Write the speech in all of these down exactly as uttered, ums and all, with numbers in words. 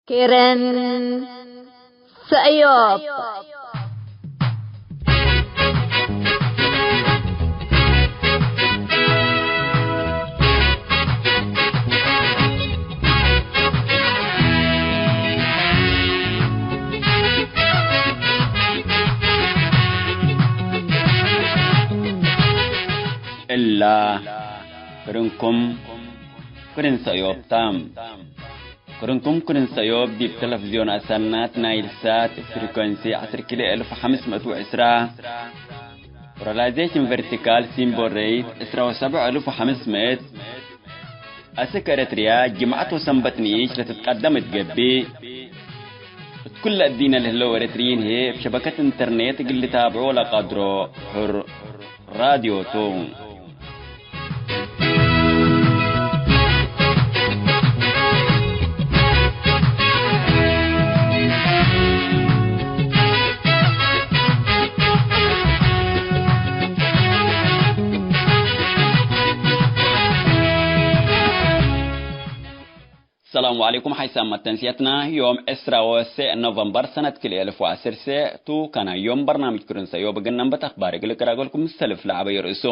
ኬረን ሰእዮብ። እላ ክርንኩም ክርን ሰእዮብ ተ። ክርንኩም ክርን ሰእዮብ ዲብ ተለፍዝዮን አሰናት ናይል ሳት ፍሪኮንሲ ዐስር ኪሎ እልፍ ወሐምስ ምእት ወዕስራ፣ ፖላራይዜሽን ቨርቲካል ሲምቦል ሬት ዕስራ ወሰብዕ እልፍ ወሐምስ ምእት፣ አስክ ኤረትርያ ጅምዐት ወሰንበት ንኢሽ ለትትቀደም እት ገብእ፣ እት ኩለ እዲነ ለህለው ኤረትርዪን ህዬ እብ ሸበከት ኢንተርኔት እግል ልታብዖ ለቀድሮ ሕር ራድዮ ቱ። ሰላም ወዐለይኩም። ሓይሳም መተንስየትና ዮም ዕስራ ወሰዕ ኖቨምበር ሰነት ክልኤ እልፍ ወዐስር ቱ። ከና ዮም በርናምጅ ክርን ሰእዮብ እግል ነንበት አክባር እግል እቅራገልኩም ሰልፍ ለዐበዩ ርእሱ።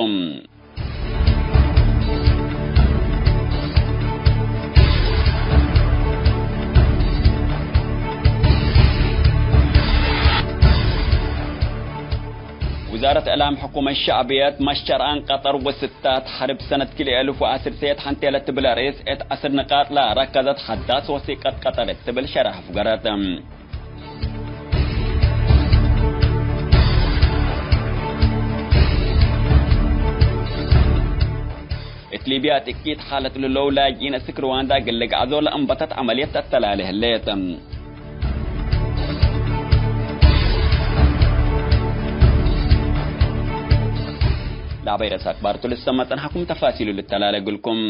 ውዛረት እዕላም ሕኩመት ሸዕብየት መሸርአን ቀጠር ወስታት ሐርብ ሰነት ክልኤ እልፍ ወዐስር ሴት ሐንቴ ለትብል አርእስ እት ዐስር ንቃጥ ለረከዘት ሐዳስ ወሲቀት ቀጠር እት ትብል ሸረሕ አፍገረት። እት ሊብያ ጥቂት ሓለት ልለው ላጅኢን እስክ ሩዋንዳ እግል ልግዐዞ ለአንበተት ዐመልየት ተተላሌ ህሌት። ለአበይ ረአስ አክባርቱ ልሰመ ጸንሐኩም ተፋሲሉ ልተላለ እግልኩም።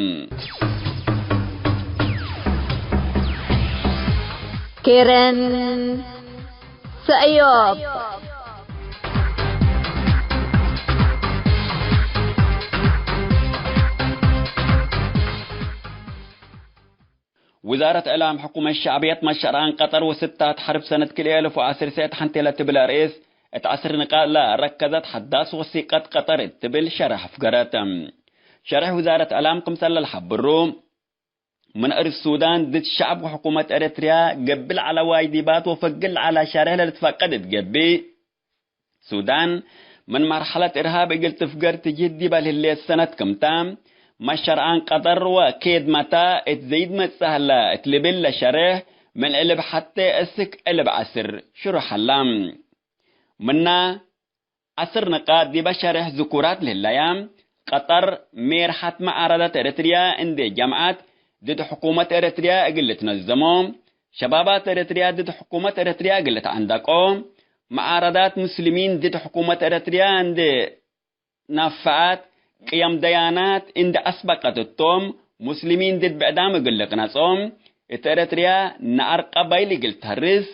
ኬረን ሰእዮብ። ውዛረት እዕላም ሕኩመት ሸዕብየት መሸርአን ቀጠር ወስታት ሐርብ ሰነት ክልኤ እልፍ ወዐስር ሴት ሐንቴ ለትብል አርእስ እት ዐስር ንቃጥ ለረከዘት ሐዳስ ወሲቀት ቀጠር እት ትብል ሸረሕ አፍገረት። ሸረሕ ውዛረት እዕላም ክምሰል ለልሐብሩ፣ ምን እርስ ሱዳን ድድ ሸዕብ ወሕኩመት ኤረትርያ ገብእ ለዐለ ዋጅባት ወፈግር ለዐለ ሸርሕ ለልትፈቀድ እት ገብእ፣ ሱዳን ምን መርሐለት እርሃብ እግል ትፍገር ትጅህድ ዲበ ለህሌት ሰነት ክምተ፣ መሸርአን ቀጠር ወኬድመተ እት ዘይድ መጽእ ሀለ እት ልብል ለሸርሕ ምን እልብ ሐቴ እስክ እልብ ዐስር ሽሩሕ ሀላ። ምነ ዐስር ንቃጥ ዲበ ሸርሕ ዝኩራት ለህለያ፣ ቀጠር ሜርሐት መዓረዳት ኤረትርያ እንዴ ጀምዐት ድድ ሕኩመት ኤረትርያ እግል ልትነዘሞ፣ ሸባባት ኤረትርያ ድድ ሕኩመት ኤረትርያ እግል ልትዐንደቆ፣ መዓረዳት ሙስሊሚን ድድ ሕኩመት ኤረትርያ እንዴ ናፈዐት፣ ቅየም ደያናት እንዴ አስበቀት እቶም፣ ሙስሊሚን ድድ ብዕዳም እግል ልቅነጾም፣ እት ኤረትርያ ነዐር ቀባይል እግል ተርስ፣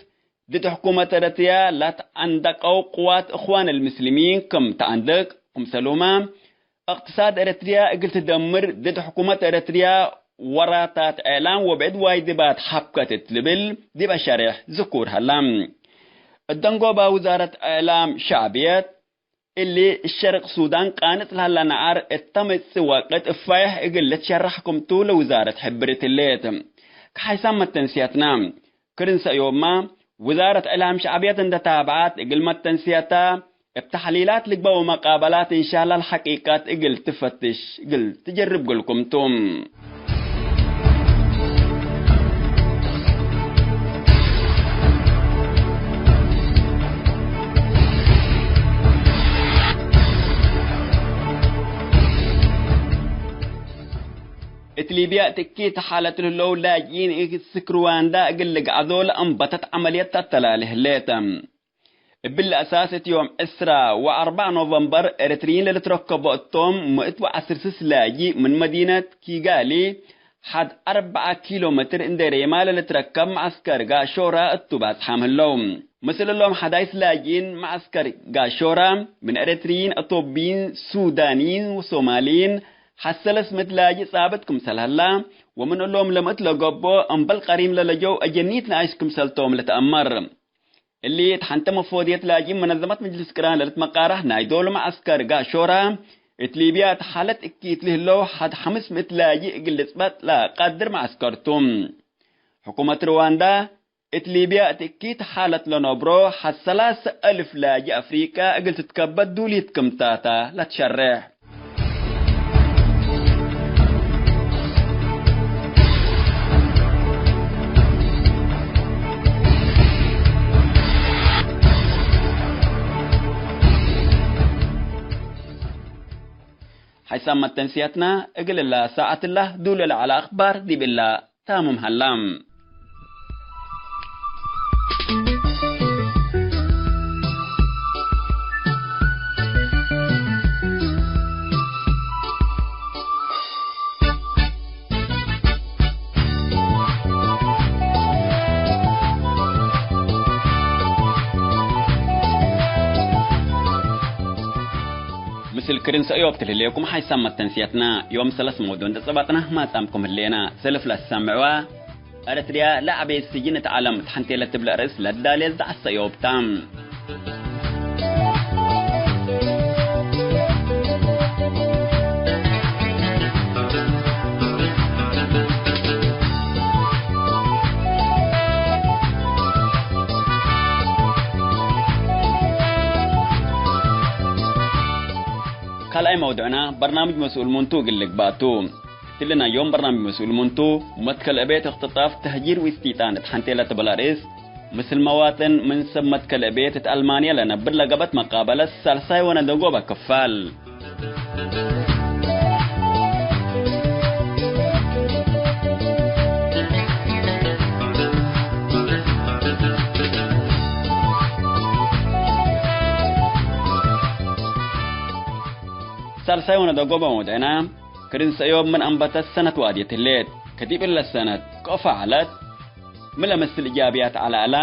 ድድ ሕኩመት ኤረትርያ ለትአንደቀው ቅዋት እኽዋን አልምስሊሚን ክም ተአንድቅ፣ ክምሰሉመ እቅትሳድ ኤረትርያ እግል ትደምር፣ ድድ ሕኩመት ኤረትርያ ወራታት እዕላም ወብዕድ ዋጅባት ሀብከት እት ልብል ዲበ ሸሬሕ ዝኩር ሀላ። እት ደንጎባ ውዛረት እዕላም ሸዕብየት፣ እሊ እሸርቅ ሱዳን ቃንጽ ለሀላ ነዐር እተ መጽእ ወቅት እፋይሕ እግል ልትሸረሕ ክምቱ ለውዛረት ሕብርት ህሌት። ከሓይሳም መተንስያትና፣ ክርን ሰእዮብማ፣ ውዛረት እዕላም ሸዕብየት እንደ ታብዓት እግል መተንስያታ፣ እብ ተሕሊላት ልግበእ ወመቃበላት እንሻላ ለሐቂቀት እግል ትፈትሽ እግል ትጀርብ እግልኩም ቱ። እት ሊብያ እት እኪት ሓለት ለህለው ላጅኢን እስክ ሩዋንዳ እግል ልግዐዞ ለአንበተት ዐመልየት ተአተላሌ ህሌት። እብሊ አሳስ እት ዮም ዕስራ ወአርበዕ ኖቨምበር ኤረትርዪን ለልትረከቦ እቶም፣ ምእት ወዐስር ስስ ላጂ ምን መዲነት ኪጋሊ ሐድ አርበዐ ኪሎ ሜትር እንዴ ሬማ ለልትረከብ መዐስከር ጋሾራ እቱ ባጽሓም ህለው። ምስል እሎም ሐዳይስ ላጂን መዐስከር ጋሾራ ምን ኤረትርዪን፣ አቶብይን፣ ሱዳንይን ወሶማልይን ሐሰለስ ምእት ላጂ ጻብጥ ክምሰል ሀላ፣ ወምን እሎም ለምእት ለገብኦ እምበል ቀሪም ለለጀው አጀኒት ነኣይሽ ክምሰልቶም ልትአመር። እሊ እት ሐንተ መፎድየት ላጅም መነዘመት መጅልስ ቅራን ለልትመቃረህ ናይ ዶል መዐስከር ጋሾራ፣ እት ሊብያ እት ሓለት እኪት ልህለው ሐድ ሐምስ ምእት ላጂ እግል ልጽበጥ ለቀድር መዐስከር ቱ። ሕኩመት ርዋንዳ፣ እት ሊብያ እት እኪት ሓለት ለነብሮ ሐድ ሰላሰ አልፍ ላጂ አፍሪቀ እግል ትትከበት ዱልየት ክምታታ ለትሸሬሕ። ሐይሳም መተንስያትና እግል እላ ሳዐት እላ ዱል ለዐለ አክባር ዲብ እላ ታምም ሀላ። ምስል ክርን ሰእዮብ ትልህሌኩም ሓይሳም መተንስያትና ዮም ሰለስ መውዱዕ እንዴ ጸባጥና ማጻምኩም ህሌና። ሰልፍ ለትሰምዕዋ፣ ኤረትርያ ለዐቤት ስጅን እት ዐለም እት ሐንቴ ለትብል ርእስ ለዳሌ ዘዐት ሰእዮብ ታ። ካልኣይ መውዱዕና በርናምጅ መስኡል ምንቱ እግል ልግባእ ቱ። እትሊ ናይ ዮም በርናምጅ መስኡል ምንቱ፣ መትከል እቤት እክትጣፍ፣ ተህጂር ወእስትይጣን እት ሐንቴ ለትብል አርእስ፣ ምስል መዋጥን ምን ሰብ መትከል እቤት እት አልማንያ ለነብር ለገበት መቃበለት ሳልሳይ ወነደንጎበ ክፋል። ሳልሳይ ወነደንጎበ መውዱዕና፣ ክርን ሰእዮብ ምን አንበተት ሰነት ዋድየት ህሌት፣ ከዲብ እለ ሰነት ከእፎ ዐለት፣ ምን ለመስል እጃብያት ዐለ እላ፣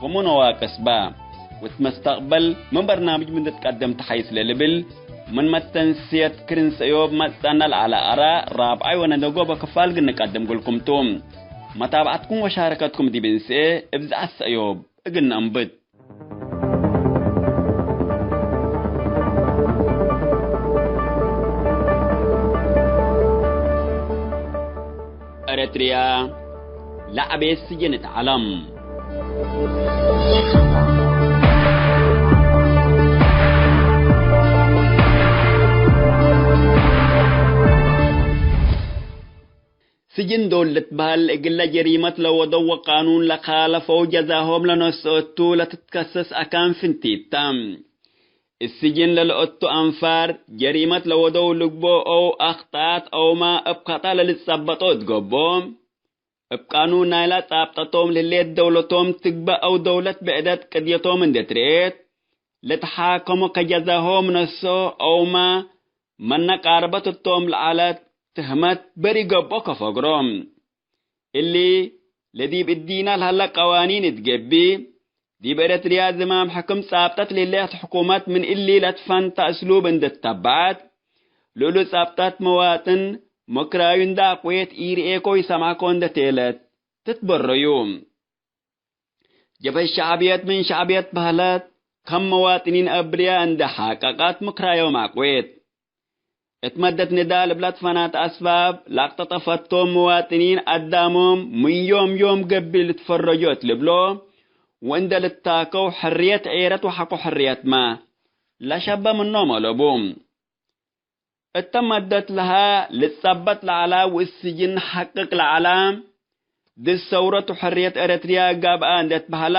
ወምን ነዋቅስ በ፣ ወእት መስተቅበል ምን በርናምጅ ምን ትትቀደም ተሐይስ ለልብል፣ ምን መተንስየት ክርን ሰእዮብ መጽአነ ለዐለ አራእ ራብዓይ ወነደንጎበ ክፋል እግል ንቀድም እግልኩም ቱ። መታብዐትኩም ወሻረከትኩም ዲብ እንስኤ እብ ዘዐት ሰእዮብ እግል ነአንብት። ኤረትርያ ለዐቤት ስጅን እት ዐለም። ስጅን ዶል ልትበህል፣ እግለ ጀሪመት ለወደው ወቃኑን ለካለፈው ጀዛሆም ለነስኦ እቱ ለትትከሰስ አካን ፍንቲት ተ። እት ስጅን ለለአቱ አንፋር፣ ጀሪመት ለወደው ልግቦ አው አክጣት አውማ እብ ከጣ ለልትጸበጦ እት ገብኦ፣ እብ ቃኑን ናይላ ጻብጠቶም ለህሌት ደውለቶም ትግበእ አው ደውለት ብዕደት ቅድየቶም እንዴ ትርኤት፣ ለተሓከሞ ከጀዛሆም ነስኦ አውማ መነ ቃርበት እቶም ለዐለት ትህመት በሪ ገብኦ ከፈግሮ። እሊ ለዲብ እዲነ ለሀለ ቀዋኒን እት ገብእ፣ ዲብ ኤረትርያ ዝማም ሕክም ጻብጠት ለህሌት ሕኩመት ምን እሊ ለትፈንተ እስሉብ እንዴ ትተበዐት፣ ለእሉ ጻብጠት መዋጥን ምክራዩ እንዴ አቅዌት ኢርኤኮ ይሰምዐኮ እንዴ ቴለት ትትበረዩ። ጀብሀት ሸዕብየት ምን ሸዕብየት በህለት፣ ከም መዋጥኒን አብርያ እንዴ ሐቀቀት ምክራዮም አቅዌት። እት መደት ንዳል እብ ለትፈናተ አስባብ ለአቅጠጠፈቶም መዋጥኒን አዳሞም ምን ዮም ዮም ገብእ ልትፈረጆ እት ልብሎ ወእንዴ ልታከው ሕርየት ዔረት ወሐቆ ሕርየትመ ለሸበ ምኖም አለቡ። እተ መደት ለሀ ልትጸበጥ ለዐላ ወእት ስጅን ሐቅቅ ለዐላ፣ ድድ ሰውረት ወሕርየት ኤረትርያ ገብአ እንዴ ትበህላ፣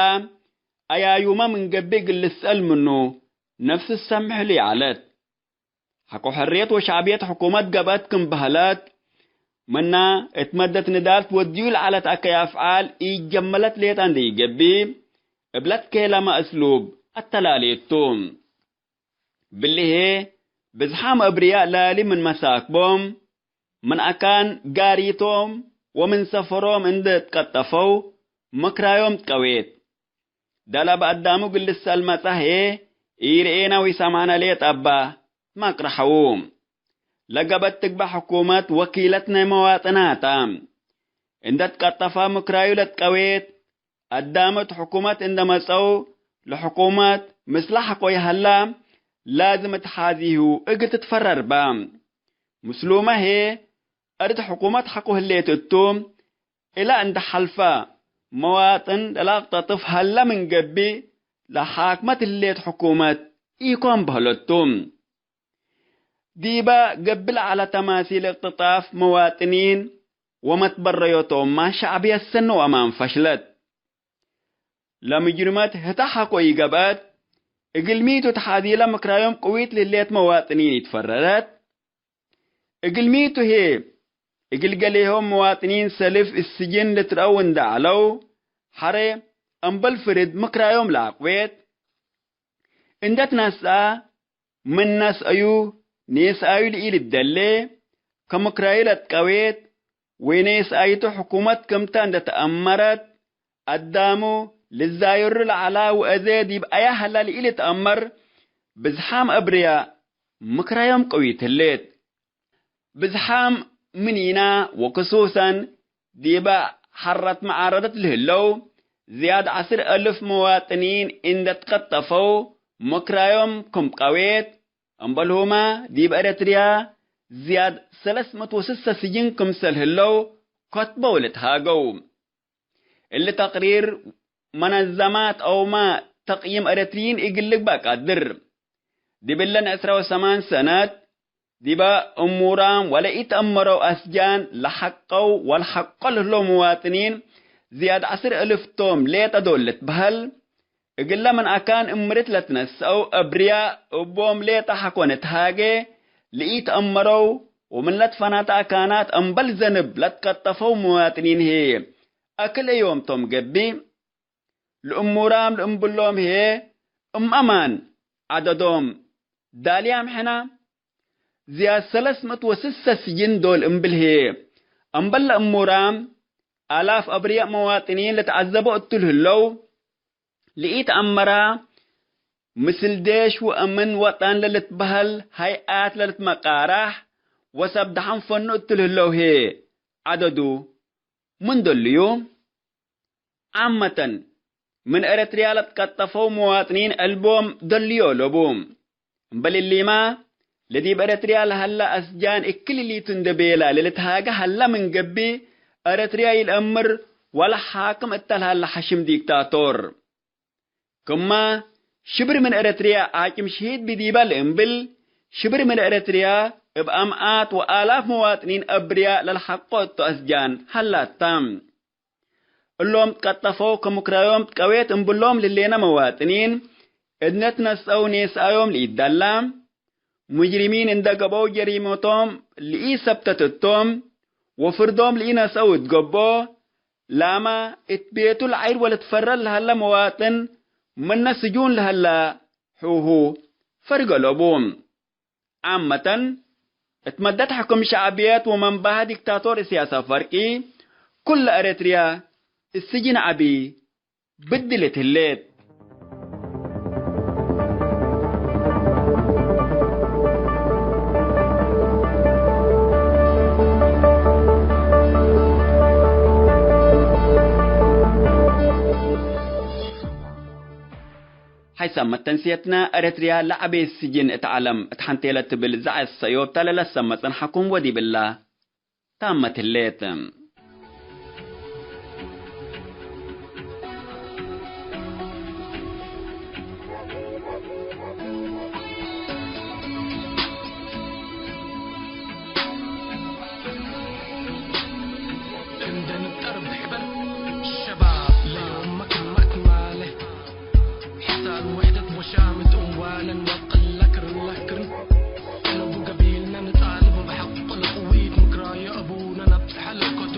አያዩመ ምን ገብእ እግል ልትሰአል ምኑ፣ ነፍስ ትሰምሕ ህሌ ዐለት። ሐቆ ሕርየት ወሸዕብየት ሕኩመት ገብአት ክም በህለት፣ ምና እት መደት ንዳል ትወድዩ ለዐለት አከይ አፍዓል ኢጀመለት ሌጠ እንዴ ኢገብእ፣ እብ ለትኬለመ እስሉብ አተላሌቱ። ብሊ ህዬ፣ ብዝሓም አብርያእ ላሊ ምን መሳክቦም፣ ምን አካን ጋሪቶም ወምን ሰፈሮም እንዴ ትቀጠፈው፣ ምክራዮም ትቀዌት። ዳል አብ አዳሙ እግል ልትሰአል መጽአ ህዬ፣ ኢርኤነ ወኢሰምዐነ ሌጠ እባ ትማቅረሐዉ። ለገበት ትግበእ ሕኩመት ወኪለት ናይ መዋጥናታ። እንደ ትቀጠፈ ምክራዩ ለትቀዌት፣ አዳም እት ሕኩመት እንደ መጸው፣ ለሕኩመት ምስለ ሐቆ ይሀላ ላዝም እት ሐዚሁ እግል ትትፈረር በ። ምስሉመ ህዬ፣ እት ሕኩመት ሐቆ ህሌት እቱ፣ እለ እንደ ሐልፈ መዋጥን ለለአቅጠጥፍ ሀለ ምን ገብእ፣ ለሓክመት ህሌት ሕኩመት ኢኮን በህለቱ። ዲበ ገብእ ለዐለ ተማሲል እቅትጣፍ መዋጥኒን ወመትበረዮቶምመ ሸዕብየት ሰኒ ወአማን ፈሽለት። ለምጅርመት ህተ ሐቆ ኢገብአት፣ እግልሚቱ ተሓዚለ ምክራዮም ቅዊት ለህሌት መዋጥኒን ኢትፈረረት። እግልሚቱ ህዬ፣ እግል ገሌሆም መዋጥኒን ሰልፍ እት ስጅን ልትረአው እንደ ዐለው፣ ሐሬ እምበል ፍርድ ምክራዮም ለአቅዌት እንደ ትነስአ፣ ምን ነስአዩ ኔስአዩ ለኢልትደሌ፣ ከምክራዩ ለትቀዌት፣ ወኔስአይቱ ሕኩመት ክምተ እንደ ተአመረት፣ አዳሙ ልዛየሩ ለዐላ ወአዜ ዲብ አያ ሀላ ለኢልትአመር፣ ብዝሓም አብርያ ምክራዮም ቅዊት ህሌት። ብዝሓም ምኒና ወክሱሰን ዲበ ሐረት መዓረደት ለህለው ዝያድ ዐስር አልፍ መዋጥኒን እንደ ትቀጠፈው ምክራዮም ክም ቀዌት፣ እምበልሁመ ዲብ ኤረትርያ ዝያድ ሰለስ ምእት ወስሰ ስጅን ክምሰል ህለው ከትበው ለትሃገው። እሊ ተቅሪር መነዘማት አውመ ተቅይም ኤረትርይን እግል ልግበእ ቀድር። ዲብለን ዕስራ ወሰማን ሰነት፣ ዲበ እሙራም ወለኢተአመረው አስጃን ለሐቀው ወለሐቆ ለህለው መዋጥኒን ዝያድ ዐስር እልፍ ቶም ሌጠ ዶል ልትበሀል። እግለ ምን አካን እምርት ለትነስአው አብርያ እቦም ሌጠ ሐቆ ንትሃጌ፣ ለኢተአመረው ወምን ለትፈናተ አካናት እምበል ዘንብ ለትቀጠፈው መዋጥኒን ህዬ፣ አክል እዮም ቶም ገብእ። ለእሙራም ለእምብሎም ህዬ፣ እም አማን ዐደዶም ዳልያም ሕነ፣ ዝያድ ሰለስ ምእት ወስሰ ስጅን ዶል እምብል ህዬ፣ እምበል ለእሙራም አላፍ አብርየእ መዋጥኒን ለተዐዘቦ እቱ ለህለው፣ ለኢተአመራ፣ ምስል ዴሽ ወአምን ወጠን ለልትበሀል ሀይአት ለልትመቃራሕ ወሰብ ደሐን ፈኑ እቱ ለህለው ህዬ፣ ዐደዱ ምን ደልዩ? ዓመተን፣ ምን ኤረትርያ ለትቀጠፈው መዋጥኒን ዕልቦም ደልዮ ለቡ። እምበል እሊማ፣ ለዲብ ኤረትርያ ለሀለ አስጃን እክል እሊቱ እንደ ቤላ ለልትሃገ ሀለ ምን ገብእ፣ ኤረትርያ ኢለአምር ወለ ሓክም እተ ለሀለ ሐሽም ዲክታቶር። ክመ ሽብር ምን ኤረትርያ ዓጭም ሽሂድ ብዲበ ለእምብል፣ ሽብር ምን ኤረትርያ እብ አምኣት ወአላፍ መዋጥኒን አብርያ ለልሐቆ እቱ አስጃን ሀላታ። እሎም ትቀጠፈው ከምክራዮም ትቀዌት እምብሎም ልሌነ መዋጥኒን፣ እድነ ትነስአው ኔስአዮም ለኢትደላ፣ ሙጅሪሚን እንደ ገብአው ጀሪመቶም ለኢሰብተት እቶም፣ ወፍርዶም ለኢነስአው እት ገብኦ፣ ላመ እት ቤቱ ለዐይር ወልትፈረድ ለሀለ መዋጥን፣ ምነ ስጁን ለሀለ ሑሁ ፈርገ ለቡ። ዓመተን፣ እት መደት ሕክም ሸዕብየት ወመንባሀ ዲክታቶር እስያስ አፈወርቂ፣ ኩለ ኤረትርያ እት ስጅን ዐቢ ብድለት ህሌት። ሐይሳም መተንስየትነ፣ ኤረትርያ ለዐቤት ስጅን እት ዐለም እት ሐንቴ ለትብል ዘዐት ሰእዮብ ተ ለለሰመ ጸንሐኩም ወዲብላ ታመት ህሌት። እንደ ንጠር ብሕበር ሸባብ ለዮመ ክመት ማለ ሕሳን ውሕደት ወሻምት እዋለን ወቅለ ክርለ ክርን። እነቡ ገቢልነ ንጣልብ በሐቁ ለቅዊት ምክራየ እቡነ ነብጽሐ ለልኮቱ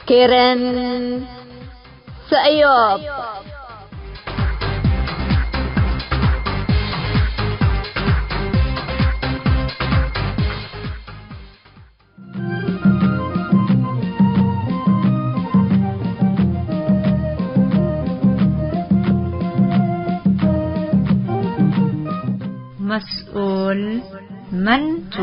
ኬረን ሰእዮብ። መስኡል መን ቱ?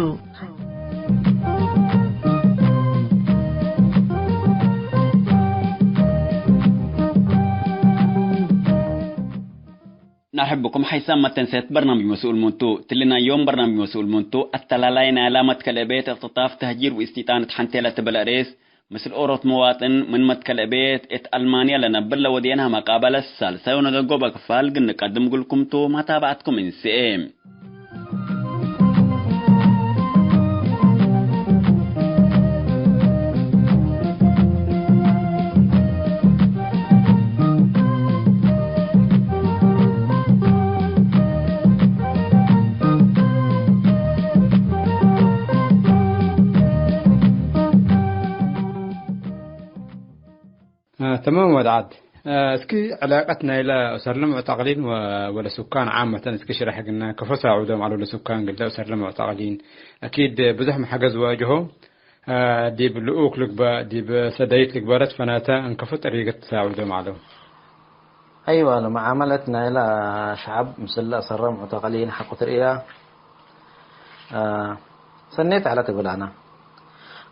ነርሕብኩም ሓይሳም መተንሰት በርናምጅ መስኡል ሙንቱ። ትሊ ናይ ዮም በርናምጅ መስኡል ሙንቱ፣ አተላላይ ናይላ መትከል እቤት እቅትጣፍ፣ ተህጂር ወእስቲጣን እት ሐንቴ ለትብል አሬስ፣ ምስል ኦሮት መዋጥን ምን መትከል እቤት እት አልማንያ ለነብር ለወዴንሃ መቃበለት ሳልሳይ ወነገጎበ ክፋል ግንቀድም እግልኩም ቱ፣ መታብዐትኩም እንስኤ። አ፣ ተማም ወድ ዐድ። አ፣ እስኪ ዕላቀት ናይለ ኡሰርለ ሙዕተቅሊን ወ-፣ ወለሱካን ዓመተን እስኪ ሽረሕ ግና፣ ከፎ ሳዕዶም ዐለው ለሱካን ግለ ኡሰርለ ሙዕተቅሊን? አኪድ ብዙሕ መሐገዝ ዋጅሆ፣ አ፣ ዲብ ልኡክ ልግበእ፣ ዲብ ሰደይት ልግበረት ፈናተ እንከፎ ጠሪቀት ሳዕዶም ዐለው? አይወ፣ ለመዓመለት ናይለ ሸዐብ ምስለ ኡሰርለ ሙዕተቅሊን ሐቆ ትርእያ። አ፣ ሰኔት ዐለት እብል አነ።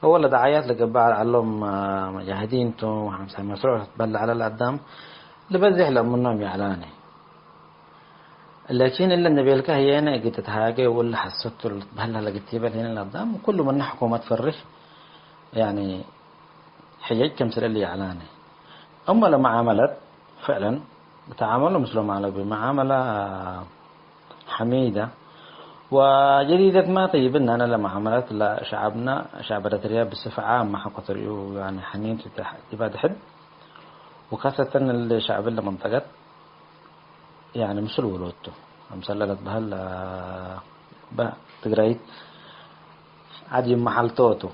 እወ ለደዓያት ለገብእ ዐለ ዐሎም፣ አ፣ መጃህዲን ቱ፣ ወሐምሳይ መስሩዕ ለትበህል ዐለ ለአዳም፣ ለበዜሕ ለአምኖም ይዐላኒ። ላኪን እለ እንዴ ቤልከ ህዬነ እግል ትትሃጌ ወእለ ሐሰት ቱ ለትበህል ለግቲበል ህዬነ ለአዳም፣ ኩሉ ምነ ሕኩመት ፈርህ፣ ያኒ፣ ሕጀጅ ክምስል እሊ ይዐላኒ። እመ ለመዓመለት ፍዕለን፣ ለተዓመሎ ምስሎም ዐለ ብመዓመላ ሐሚደ ወጀዲደት ማ ጠይብን፣ አነ ለመዓመለት ለሸዐብነ፣ ሸዐብ ኤረትርያ ብስፍ ዓም ሐቆ ተርእዩ፣ ያኒ ሐኒን ቱ ዲባ ድሕድ፣ ወካሰተን ለሸዐብን ለመንጠቀት፣ ያኒ ምስል ወሎቱ፣ አምሰለ ለትበህል፣ አ፣ በ-፣ ትግራይት ዐድ ይመሐልቶ ቱ።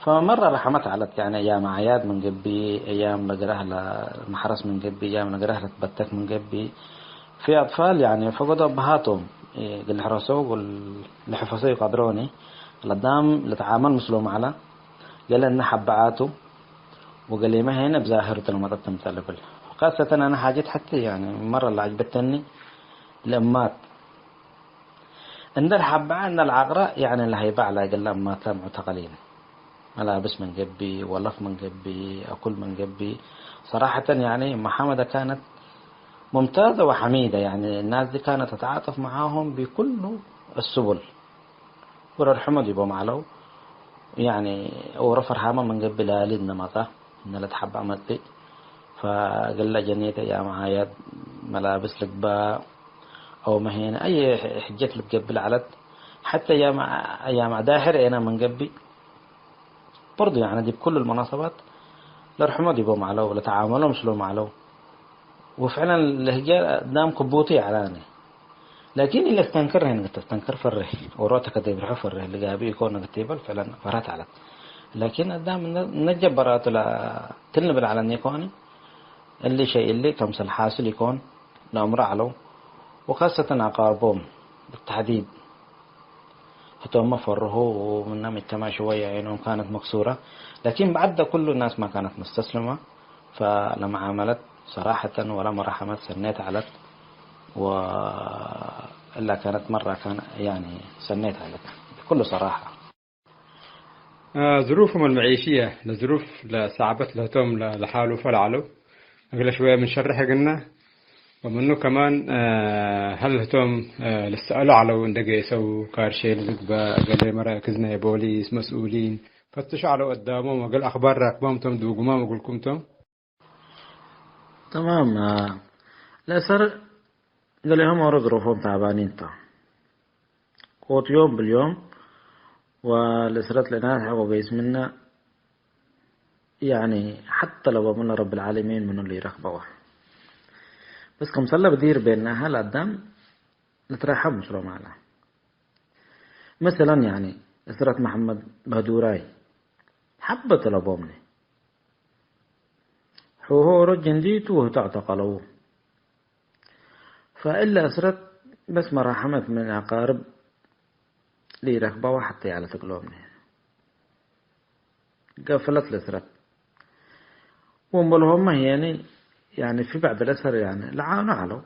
ፈመረ ረሐመት ዐለት፣ ያኒ አያም አዕያድ ምን ገብእ፣ አያም ለግራህ ለመሐረስ ምን ገብእ፣ አያም ለግራህ ለትበተክ ምን ገብእ፣ ፊ አጥፋል፣ ያኒ ፈገዶ አበሃቶም እግል ልሕረሶ ወእግል ልሕፈሶ ይቀድሮኒ። ለአዳም ልትዓመል ምስሎም ዐለ፣ ገሌ እነ ሐበዓቱ ወገሌመ ሄነ እብ ዛህር ቱ ለመጠት ትምጸእ ልብል። ካሰተን አነ ሓጀት ሐቴ፣ ያኒ፣ መረ ለዐጅበተኒ ለእማት እንደ ለሐበዐ፣ እንደ ለዐቅረ፣ ያኒ፣ ለሀይበ ዐለ እግለ እማተ ሙዕተቀሊን። መላብስ ምን ገብእ፣ ወለፍ ምን ገብእ፣ አኩል ምን ገብእ። ሰራሐተን፣ ያኒ፣ መሐመደ ካነት ሙምታዘ ወሐሚደ። ያኒ፣ الناس دي كانت تتعاطف معاهم بكل السبل። ወረርሐመ ዲቦም ዐለው። ያኒ፣ ወረ ፈርሃመ ምን ገብእ ላሊ እነ መጽአ፣ እነ ለትሐበዐ መጽእ። ፈእግለ ጀኔተ አያም አዕያድ መላብስ ልግበእ አው መ ሄነ አየ ሕጀት ልትገብእ ለዐለት፣ ሐቴ አያም፣ አያም ዳሕር ዔነ ምን ገብእ፣ በርዱ፣ ያኒ፣ ዲብ ኩሉ ልመናሰባት ለርሕሞ ዲቦም ዐለው፣ ለተዓመሎ ምስሎም ዐለው። ወፍዕለን ለህግየ አዳም ክቡቱ ይዐላኒ። ላኪን ኢለስተንክር ህን ተስተንክር ፈርህ፣ ወሮተ ከደብርሑ ፈርህ፣ ለጋብእ ኢኮን ንግቴበል ፍዕለን ፈርሀት ዐለት። ላኪን አዳም እነ፣ እነ ጀበራቱ ለትል ንብል ዐለኒ ኢኮን፣ እሊ ሸይ እሊ ከምሰል ሓስል ኢኮን ለአምሮ ዐለው። ወካሰተን አቃርቦም ብተሕዲድ ህቶምመ ፈርሁ፣ ወምነ መጅተመዕ ሽወየ ዐይኖም ካነት መክሱረ። ላኪን በዐድ ኩሉ ናስ ማ ካነት መስተስልመ፣ ፈለመዓመለት ሰራሐተን ወለመረሐመት ሰኔት ዐለት፣ ወእላ ካነት መራ ካን፣ ያኒ፣ ሰኔት ዐለት ብኩሉ ሰራሐ። አ፣ ዝሩፍሁም አልመዒሽየ፣ ለዝሩፍ ለሰዕበት ለህቶም ለ-፣ ለሓሉፈ ለዐለው፣ እግለ ሽወየ ምን ሸርሕ እግልነ፣ ወምኑ ከማን፣ አ፣ ሀል ህቶም፣ አ፣ ልሰአሉ ዐለው፣ እንደ ጌሰው፣ ካርሼ ልዝግበእ፣ እገሌ መራክዝ ናይ ቦሊስ መስኡሊን ፈትሹ ዐለው፣ አዳሞም ወእግል አክባር ራክቦም ቶም፣ ዱጉማም እግልኩም ቶም። ተማም፣ አ፣ ለእሰር ገሌሆም ኦሮ ዝሩፎም ተዕባኒን ተ። ቁት ዮም ብልዮም ወልእስረት ለእናት ሐቆ ገይስ ምነ፣ ያኒ ሐተ ለበ ምነ ረብል ዓለሚን ምኑ ለኢረክበወ። በስ ክምሰለ ብዲር ቤናሀ ለአዳም ልትረሐም ምስሎም ዐለ። መሰለን፣ ያኒ እስረት መሐመድ በህዱራይ ሐበ ተ ለቦምኒ። ሑሆ ኦሮት ጀንዲቱ ወህቱ አዕተቀለው። ፈእለ እስረት በስ መራሐመት ምን አቃርብ ለኢረክበዋ ሐቴ ዐለት እግሎምኒ። ገፍለት ለእስረት። ወእምበልሆመ ህዬኒ፣ ያኒ ፊ በዕድ ለእሰር ያኒ ለዓኑ ዐለው።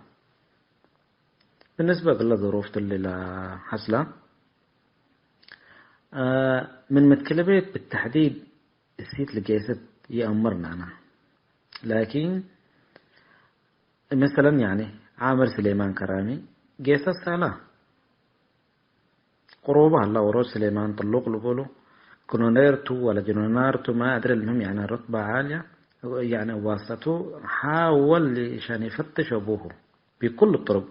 ብንስበ እግለ ظروف እሊ ለሐስላ፣ አ፣ ምን ምትክል ቤት ብተሕዲድ እሲት ልጌሰት ይአምርናና። ላኪን፣ መሰለን፣ ያኒ፣ ዓምር ስሌማን ከራሚ ጌሰት ሳላ ቅሩብ ሀላ፣ ወሮት ስሌማን ጥሉቅ ልቡሉ፣ ክኖኔር ቱ ወለ ጅኖናር ቱ ማ አድሪ፣ ልምህም፣ ያኒ፣ ሩትበ ዓልየ፣ ያኒ፣ ዋሰቱ፣ ሓወል፣ ሸን፣ ይፈትሽ አቡሁ ቢኩል ጥሩቅ።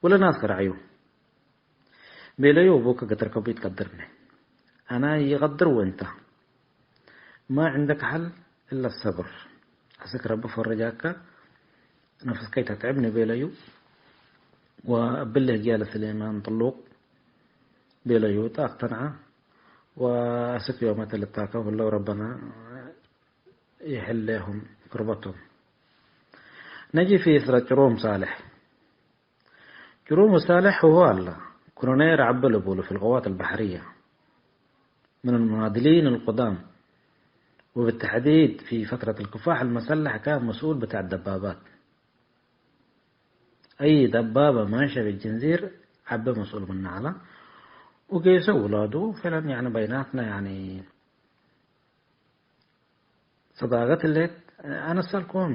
ወለናስ ከረዐዩ። ቤለዩ፣ አቡከ ገተርከቡ ኢትቀድርኒ። አና ኢቀድር ወእንተ ማ ዕንደክ ሐል እለ ሰብር። አስክ ረቢ ፈረጃከ፣ ነፍስከ ኢተትዕብኒ ቤለዩ። ወእብሊ ህግየ ለስሌማን ጥሉቅ ቤለዩ፣ ተ አቅተንዐ። ወአስክ ዮመተ ልታከብ ህለው ረበና ይሕሌሁም ክርበቶም። ነጂ ፊ እስረት ጭሩም ሳልሕ። ጅሩም ሳልሕ ህዎ ሀለ፣ ክሮኔር ዐቢ ልቡሉ ፊ القوات البحرية من المناضلين القدام، وبالتحديد في فترة الكفاح المسلح كان مسؤول بتاع الدبابات. أي دبابة ماشية بالجنزير ዐቢ መስኡል ምነ ዐለ። ወጌሰ ውላዱ ፈለን፣ ያኒ፣ በይናትና፣ ያኒ፣ ሰዳቀት ህሌት፣ አነ ሰአልኮም።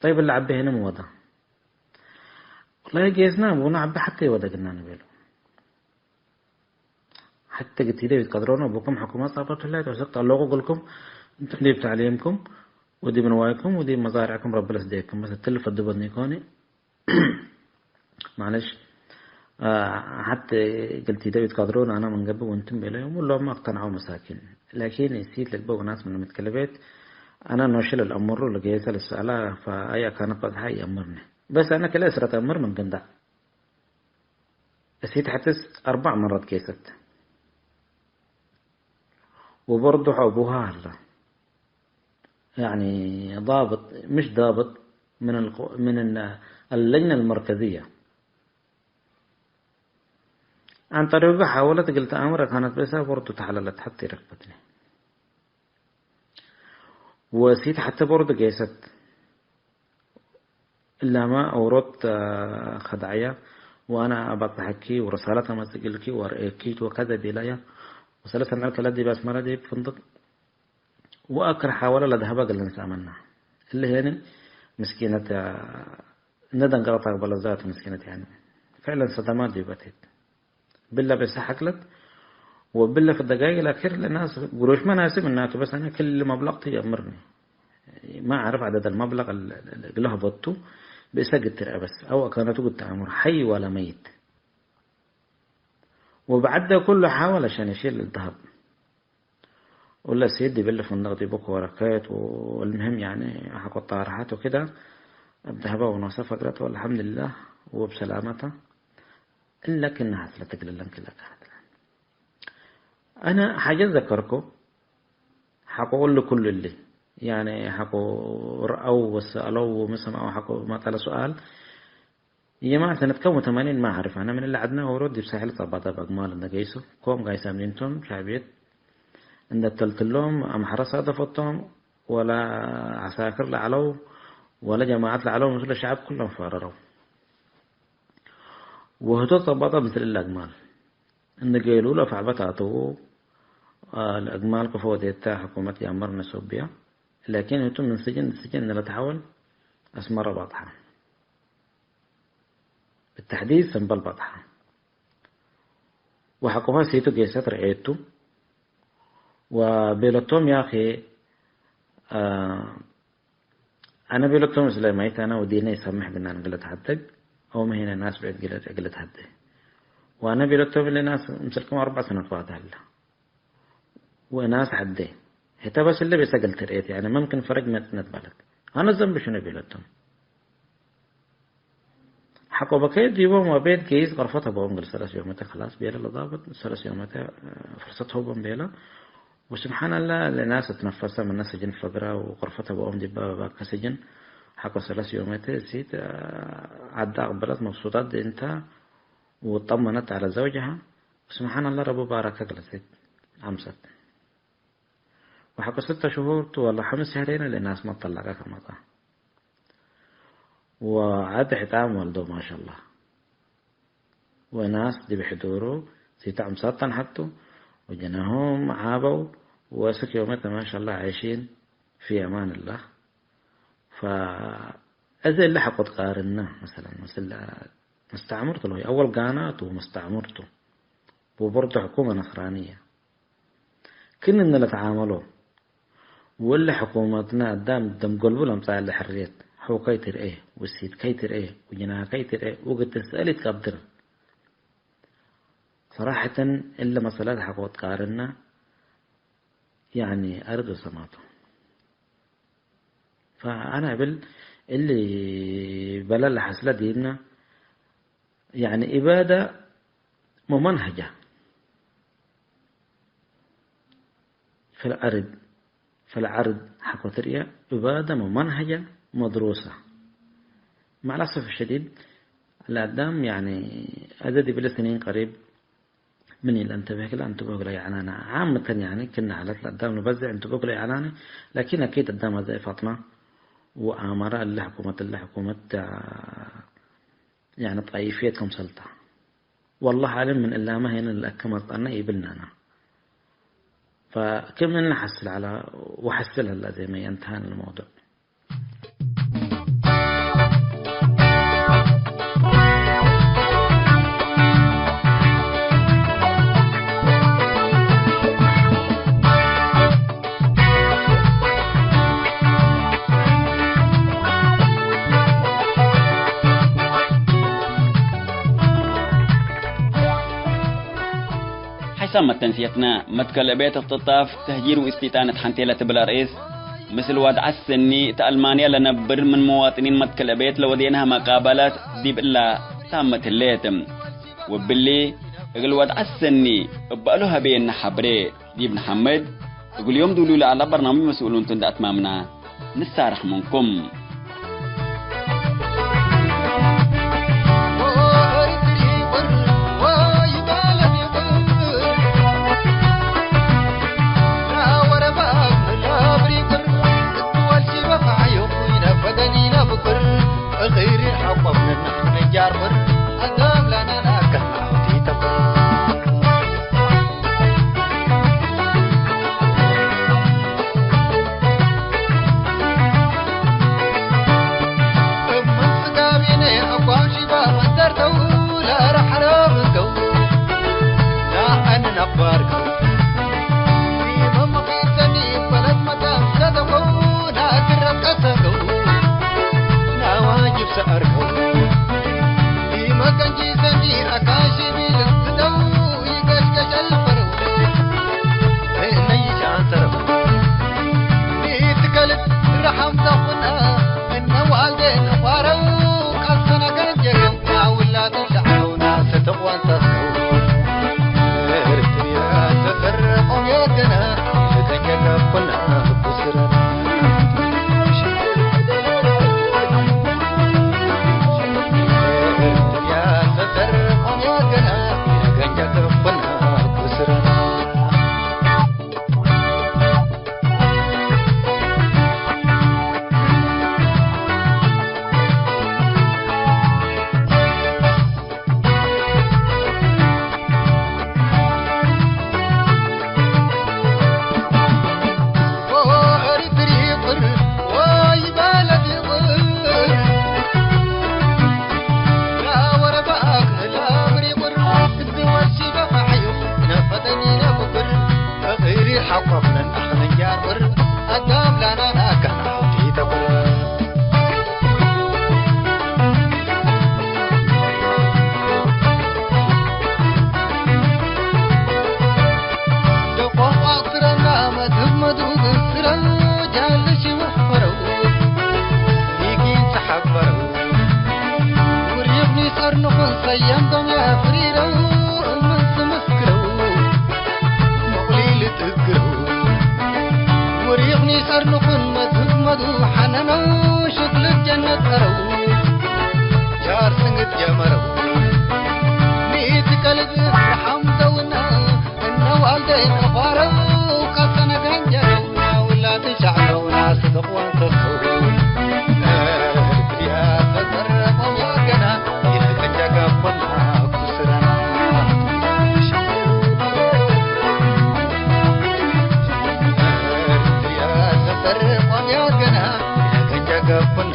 ጠይብ፣ እለ ዐቢ ህነ ሚ ወደ? ወላሂ፣ ጌስና አቡነ ዐቢ ሐቴ ወደግና ንቤሉ። ሐቴ ግቲደ ኢትቀድሮነ፣ አቡኩም ሕኩመት ጻብጠቱ ህሌት፣ ወሰክት አለቁ እግልኩም፣ እንቱም ዲብ ተዕሊምኩም ወዲብ ንዋይኩም ወዲብ መዛርዕኩም ረቢ ለስዴኩም። በስ እትሊ ፈዱ በኒ ኮኒ። ማለሽ፣ አ፣ ሐቴ እግል ቲደው ኢትቀድሮን አነ ምን ገብእ ወእንቱም ቤለዮም፣ እሎም አቅተንዐው መሳኪን። ላኪን እሲት ልግበእ ወናስ ምን ምትክል ቤት፣ አነ ኖሸ ለልአምሩ ለገይሰ ለሰአላ፣ ፈአይ አካነት በጽሐ ኢአምርኒ። በስ አነ ክልኤ እስረት አምር ምን ግንዳዕ። እሲት ሐቴስ አርበዕ መረት ጌሰት። ወበርዱ ሐቡሃ ሀለ። ያኒ ዳብጥ፣ ምሽ ዳብጥ ምን አልቁ-፣ ምን አል-፣ አለጅነ አልመርከዝየ። አን ጠሪቁ ሓወለት እግል ተአምረ ካነት በሰ ቦርዱ ተሐለለት ሐቴ ረክበትኒ። ወሲት ሐቴ ቦርዱ ጌሰት። እላመ ኦሮት፣ አ፣ ከድዐየ ወአነ አበጽሐኪ ወረሳለት አመጽእ እግልኪ ወአርኤኪ ወከዘ ቤለየ። ወሰለሰ ነዕል ከለ ዲብ አስመረ ዲብ ፍንድቅ ወአክር ሓወለ ለደሀበ እግል ንሰአመና። እሊ ህዬኒ ምስኪነት፣ እንዴ ደንገረት አቅበለት ዛቱ ምስኪነት፣ ያኒ፣ ፍዕለን ሰደማት ዲብ አቴት። ብለ ቤሰ ሐቅለት ወብለ ፊ ደቃይቅ ለአኪር ለናስ ግሮሽ መናስብ እናቱ፣ በስ አነ ክል መብለቅ ቱ የአምርኒ። ማ አዕርፍ ዐደድ አልመብለቅ እግለ ሀበቱ ብእሰ ግትር አበስ አው አካነቱ ግት አምር ሐይ ወለ መይት። ወበዐደ ኩሉ ሓወለ ሸን እሺል ደሀብ። ወለ ሲድ ዲብ እሊ ፍንድቅ ዲቡ ከወረከት ወልምህም፣ ያኒ፣ ሐቆ ጣርሐት ወክደ፣ እብ ደሀበ ወኖሰ ፈግረት ወአልሐምዱሊላህ ወብሰላመተ። እለ ክነ ሐስለት እግል ለንክለ ካነት። አነ ሓጀት ዘከርኩ፣ ሐቆ እሊ ኩሉ እሊ፣ ያኒ፣ ሐቆ ረአው ወሰአለው ወመሰምዐው ሐቆ መጠለ ሱኣል፣ የማን ሰነት ከም ወተማኒን ማ አዕርፍ አነ። ምን እለ ዐድነ ኦሮት ዲብ ሳሕል ጸባጠ በአግማል እንደ ገይሶ፣ ኮም ጋይሳም ዲንቶም ሻዕብየት እንደ ተልትሎም፣ አምሐረ ሳደፈቶም፣ ወለ ዐሳክር ለዐለው፣ ወለ ጀማዐት ለዐለው ምስለ ሸዐብ ኩሎም ፋረረው። ወህቶ ጸባጠ ምስል እለ አግማል እንደ ገይሉ ለፋዕበት አተው። ለአግማል ክፎ ወዴተ ሕኩመት የአመርነ ሶብያ። ላኪን ህቱ ምን ስጅን ስጅን ለተሐወል አስመረ ባጥሐ። ብተሕዲድ ሰምበል ባጥሐ። ወሐቆሀ ሴቱ ጌሰት ረኤቱ። ወቤለቶም ያኼ፣ አ፣ አነ ቤለቶም እስለ ማይት አነ ወዲነ ይሰምሕ ብናን እግለ ተሐደግ፣ አውመ ሄነ ናስ ብዕድ እግለ ተሐደ። ወአነ ቤለቶም እለ ናስ ምስልኩም አርበዕ ሰነት ዋተ ሀለ። ወእናስ ሐዴ። ህተ በስ እለ ቤሰ እግል ትርኤት፣ ያኒ፣ መምክን ፈረጅ መጽነት ባለት። አነ ዘንብ ሽኑ ቤለቶም። ሐቆ በከየ ዲቦም ወቤት ገይስ ቀርፈት ሀበዎም እግል ሰለስ ዮመተ ከላስ ቤለ ለዳብጥ፣ ሰለስ ዮመተ ፍርሰት ሀቦም ቤለ። ወስብሓንላህ፣ ለናስ እትነፈሰ ምነ ስጅን ፈግረ ወቁርፈተ በኦም ዲበ ባከ ስጅን ሐቆ ሰለስ ዮመት እሲት ዐደ አቅበለት መብሱጣት እንተ ወጠመነት ዐለ ዘውጅሃ። ወስብሓንላህ፣ ረቡ ባረከ ክለሴት አምሰት። ወሐቆ ስተ ሽሁር ቱ ወለ ሐምስ ሸህሬነ ለናስ መጠለቀ ከመጣ። ወዐድ ሕጣም ወልዶ ማሻአላህ። ወናስ ዲብ ሕዱሩ ሲተ አምሳት ተንሐቱ ወጀናሁም ዓበው ወእስክ ዮመተ ማሻአላህ ዓይሺን ፊ አማንላህ። ፈእዘ እለ ሐቆ ትቃርነ መሰለን፣ ምስል መስተዕምርቱ ለሆይ አወል ጋናቱ መስተዕምርቱ ወበርዱ ሕኩመ ነስራንየ። ክእነ ለተዓመሎ ወለ ሕኩመትነ አዳም ደም ገልቡ ለምጽአ እለ ሕርየት፣ ሐው ከይትርኤ፣ ውሲት ከይትርኤ፣ ወጅናህ ከይትርኤ፣ ወእግል ትስአል ኢትቀድር። ሰራሐተን እለ መሰላት ሐቆ ትቃርነ፣ ያኒ አርድ ወሰማቱ። ፈአነ እብል እሊ በለል ሐስለ ዲብነ፣ ያኒ ኢባደ ሙመንሀጀ ፊልዐርድ፣ ፊልዐርድ ሐቆ ትርኤ ኢባደ ሙመንሀጀ መድሩሰ። መዐል አሰፍ ሸዲድ ለአዳም ያኒ አዘ ዲብለ ስኒን ቀሪብ ምን ኢለአንተብህ ክለ አንትብሆ እግለ ይዐላነ። ዓመተን ያኒ ክእነ ሐለት ለአዳም ልበዝሕ አንትብሆ እግለ ይዐላነ። ላኪን አኪድ አዳም አዘ ኢፋጥነ ወአመረ እለ ሕኩመት፣ እለ ሕኩመት ያኒ ጣይፍየት ክምሰልተ። ወላህ አዕለም ምን እላመ ሄነ ለአከ መርጠነ ኢብልነነ። ፈክም እንሐስል ዐለ ወሐስል ህለ ዜመ የእንተሃን ለመውዱዕ። ሐይሳም መተንስየትነ፣ መትከል እቤት እክትጣፍ፣ ተህጂር ወእስቲጣን እት ሐንቴ ለትብል አርእስ፣ ምስል ወድዓት ሰኒ እት አልማንያ ለነብር ምን መዋጥኒን መትከል እቤት ለወዴንሃ መቃበለት ዲብ እላ ታመት ህሌት። ወብሊ፣ እግል ወድዓት ሰኒ እበ እሉ ሀቤነ ሐብሬ ዲብ ነሐምድ፣ እግል ዮም ዱሉ ለዐለ በርናምጅ መስኡሉንቱ እንደ አትማምና። ንሳረሕ ምንኩም። ጃር ስንግት ጀመረው። ሚእት ከልብ ርሐም ደውነ፣ እነ ዋልደይን እፋረው፣ ቀሰነ ገንጀረውና፣ ውላድ ሻዕረውና፣ ስድቅ ወንሰሰው። እርትርያ ተዘረቀው ወገና፣ ይነቀጀ ገቦና ኩስረና። እርትርያ ተዘረቀው ወገና፣ ይነቀጀ ገቦና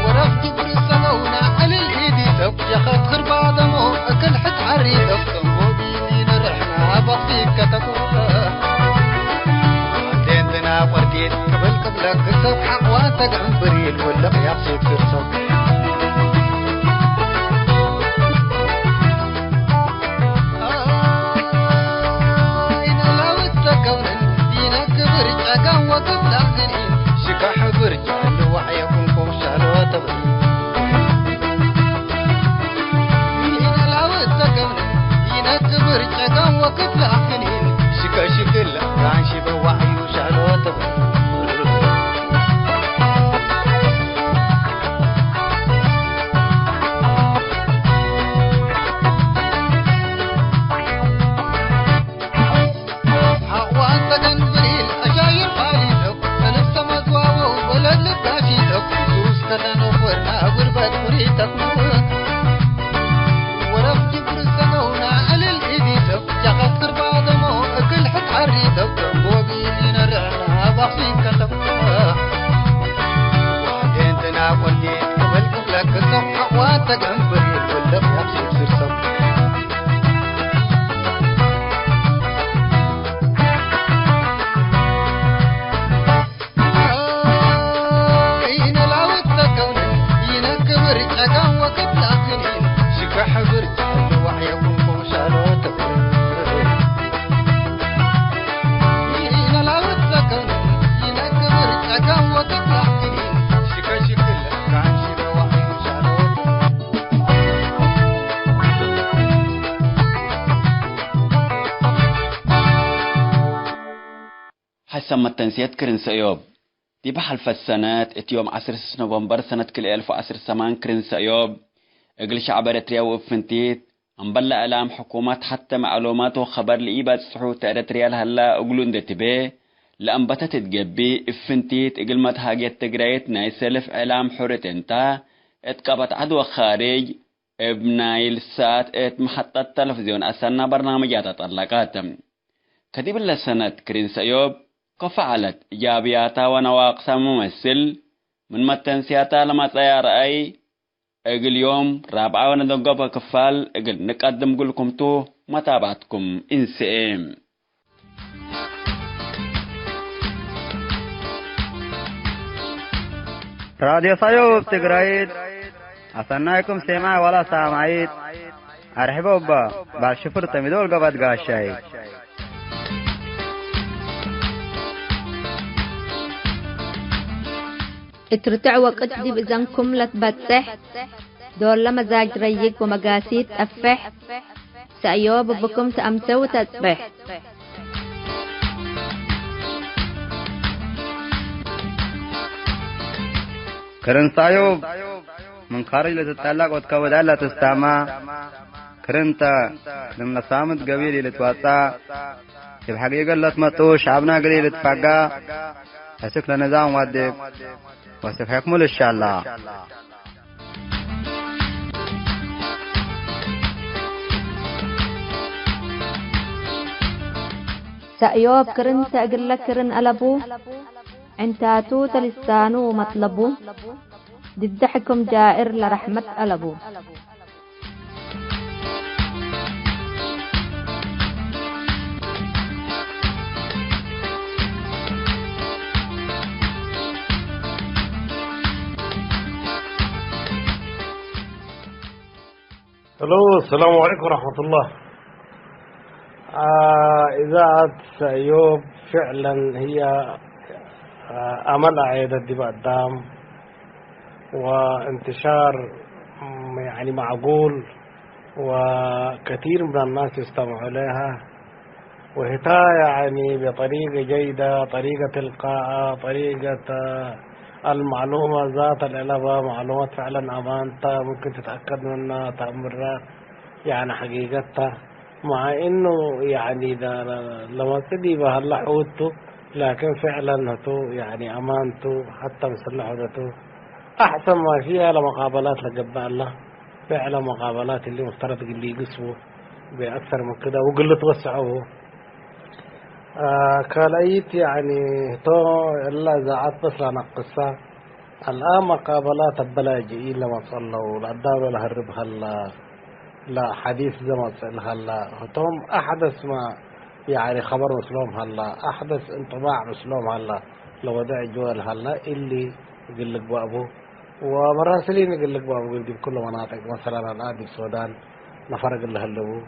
ወረፍ ጅብር ሰመውና እልል ኢዲተኩ ጀኸት ክርባደሞ እክል ሕድ ሐሪተኩ ሞቢሊነ ርሕና በክፊከተኩ። ዴንትና ቆርዲት ቅብል ቅብለክ ሰብ ሐቅዋ ተግዕም ብሪል ወለቅ ያብሲክ ስርሰው። ኢነ ላውት ተከውንን ኢነ ክብር ጨጋን ወቅብላክን ሽካ ሕብር ሐሰብ መተንስየት ክርን ሰእዮብ። ዲብ ሐልፈት ሰነት፣ እት ዮም ዐስር ስስ ኖቨምበር ሰነት ክልኤ አልፍ ወዐስር ሰማን ክርን ሰእዮብ፣ እግል ሸዕብ ኤረትርያ ወእብ ፍንቲት፣ እምበል ለእዕላም ሕኩመት ሐቴ መዕሉማት ወከበር ለኢበጽሑ እት ኤረትርያ ለሀላ እግሉ እንዴ ትቤ፣ ለአንበተት እት ገብእ፣ እብ ፍንቲት እግል መትሃግየት ትግራይት ናይ ሰልፍ እዕላም ሑር እት እንተ፣ እት ቀበት ዐድ ወካርጅ፣ እብ ናይል ሳት እት መሐጠት ተለፍዝዮን አሰና በርናምጃት አጠለቀት። ከዲብለ ሰነት ክሪን ሰእዮብ ከፎ ዐለት፣ እጃብያታ ወነዋቅሳ መመስል ምን መተንስያታ ለመጽአያ ረአይ፣ እግል ዮም ራብዓ ወነደንጎበ ክፋል እግል ንቀድም እግልኩም ቱ፣ መታብዐትኩም እንስኤ። ራድዮ ሰእዮብ ትግራይት፣ አሰናይኩም ሴማይ ወለ ሳማይት፣ አርሕቦ እባ ባል ሽፍር ተሚዶ ወልገበት ጋሻይ። እት ርትዕ ወቅት ዲብ እዘንኩም ለትበጽሕ፣ ዶል ለመዛጅ ረይግ ወመጋሲት ጠፍሕ፣ ሰእዮብ እብኩም ተአምሰው ተጽብሕ። ክርን ሰእዮብ ምን ካርጅ ለትጠለቅ ወትከብድ ለትስታማ፣ ክርን ተ፣ ክርን ለሳምት ገቢል ኢልትወጸእ፣ እብ ሐቂቀት ለትመጡ ሸዐብና እግል ኢልትፋጋ፣ ሕስክ ለንዛም ወድቅ ወስክ ሕክሙ ልሻላ። ሰእዮብ ክርን ተ እግለ ክርን አለቡ፣ ዕንታቱ ተልሳኑ መጥለቡ፣ ድደ ሕክም ጃእር ለረሕመት አለቡ። ሄሎ፣ ሰላሙ ዐለይኩም ወረሕመቱላህ። آه، إذاعة سأيوب فعلًا هي، آه، أمل عيدة ديب قدام، وانتشار، م-، يعني معقول، وكثير من الناس يستمعوا لها، وهي يعني بطريقة جيدة، طريقة تلقاء، طريقة، آه، المعلومة ذات العلبة، معلومات فعلًا أمانة، ممكن تتأكد منها، تأمرها، يعني حقيقتها. مع إنه يعني ده لمصدي بهلا حوته، لكن فعلًا هتو يعني أمانته حتى مصلحته أحسن ما فيها لمقابلات لقبال الله. فعلًا مقابلات اللي مفترض قل لي قسمه بأكثر من كده وقل له توسعه. آه، كالأيت يعني تو إلا إذاعات بس لا نقصها. الآن مقابلات البلاجئين لما صلوا، الأداب لهرب هلا، لا حديث زي ما صار هلا. هتم أحدث ما يعني خبر مسلوم هلا، أحدث انطباع مسلوم هلا، لو وضع جوال هلا اللي يقول لك بابو، ومراسلين يقول لك بابو، يقول لك كل مناطق، مثلًا الآن بالسودان نفرق اللي هلبو،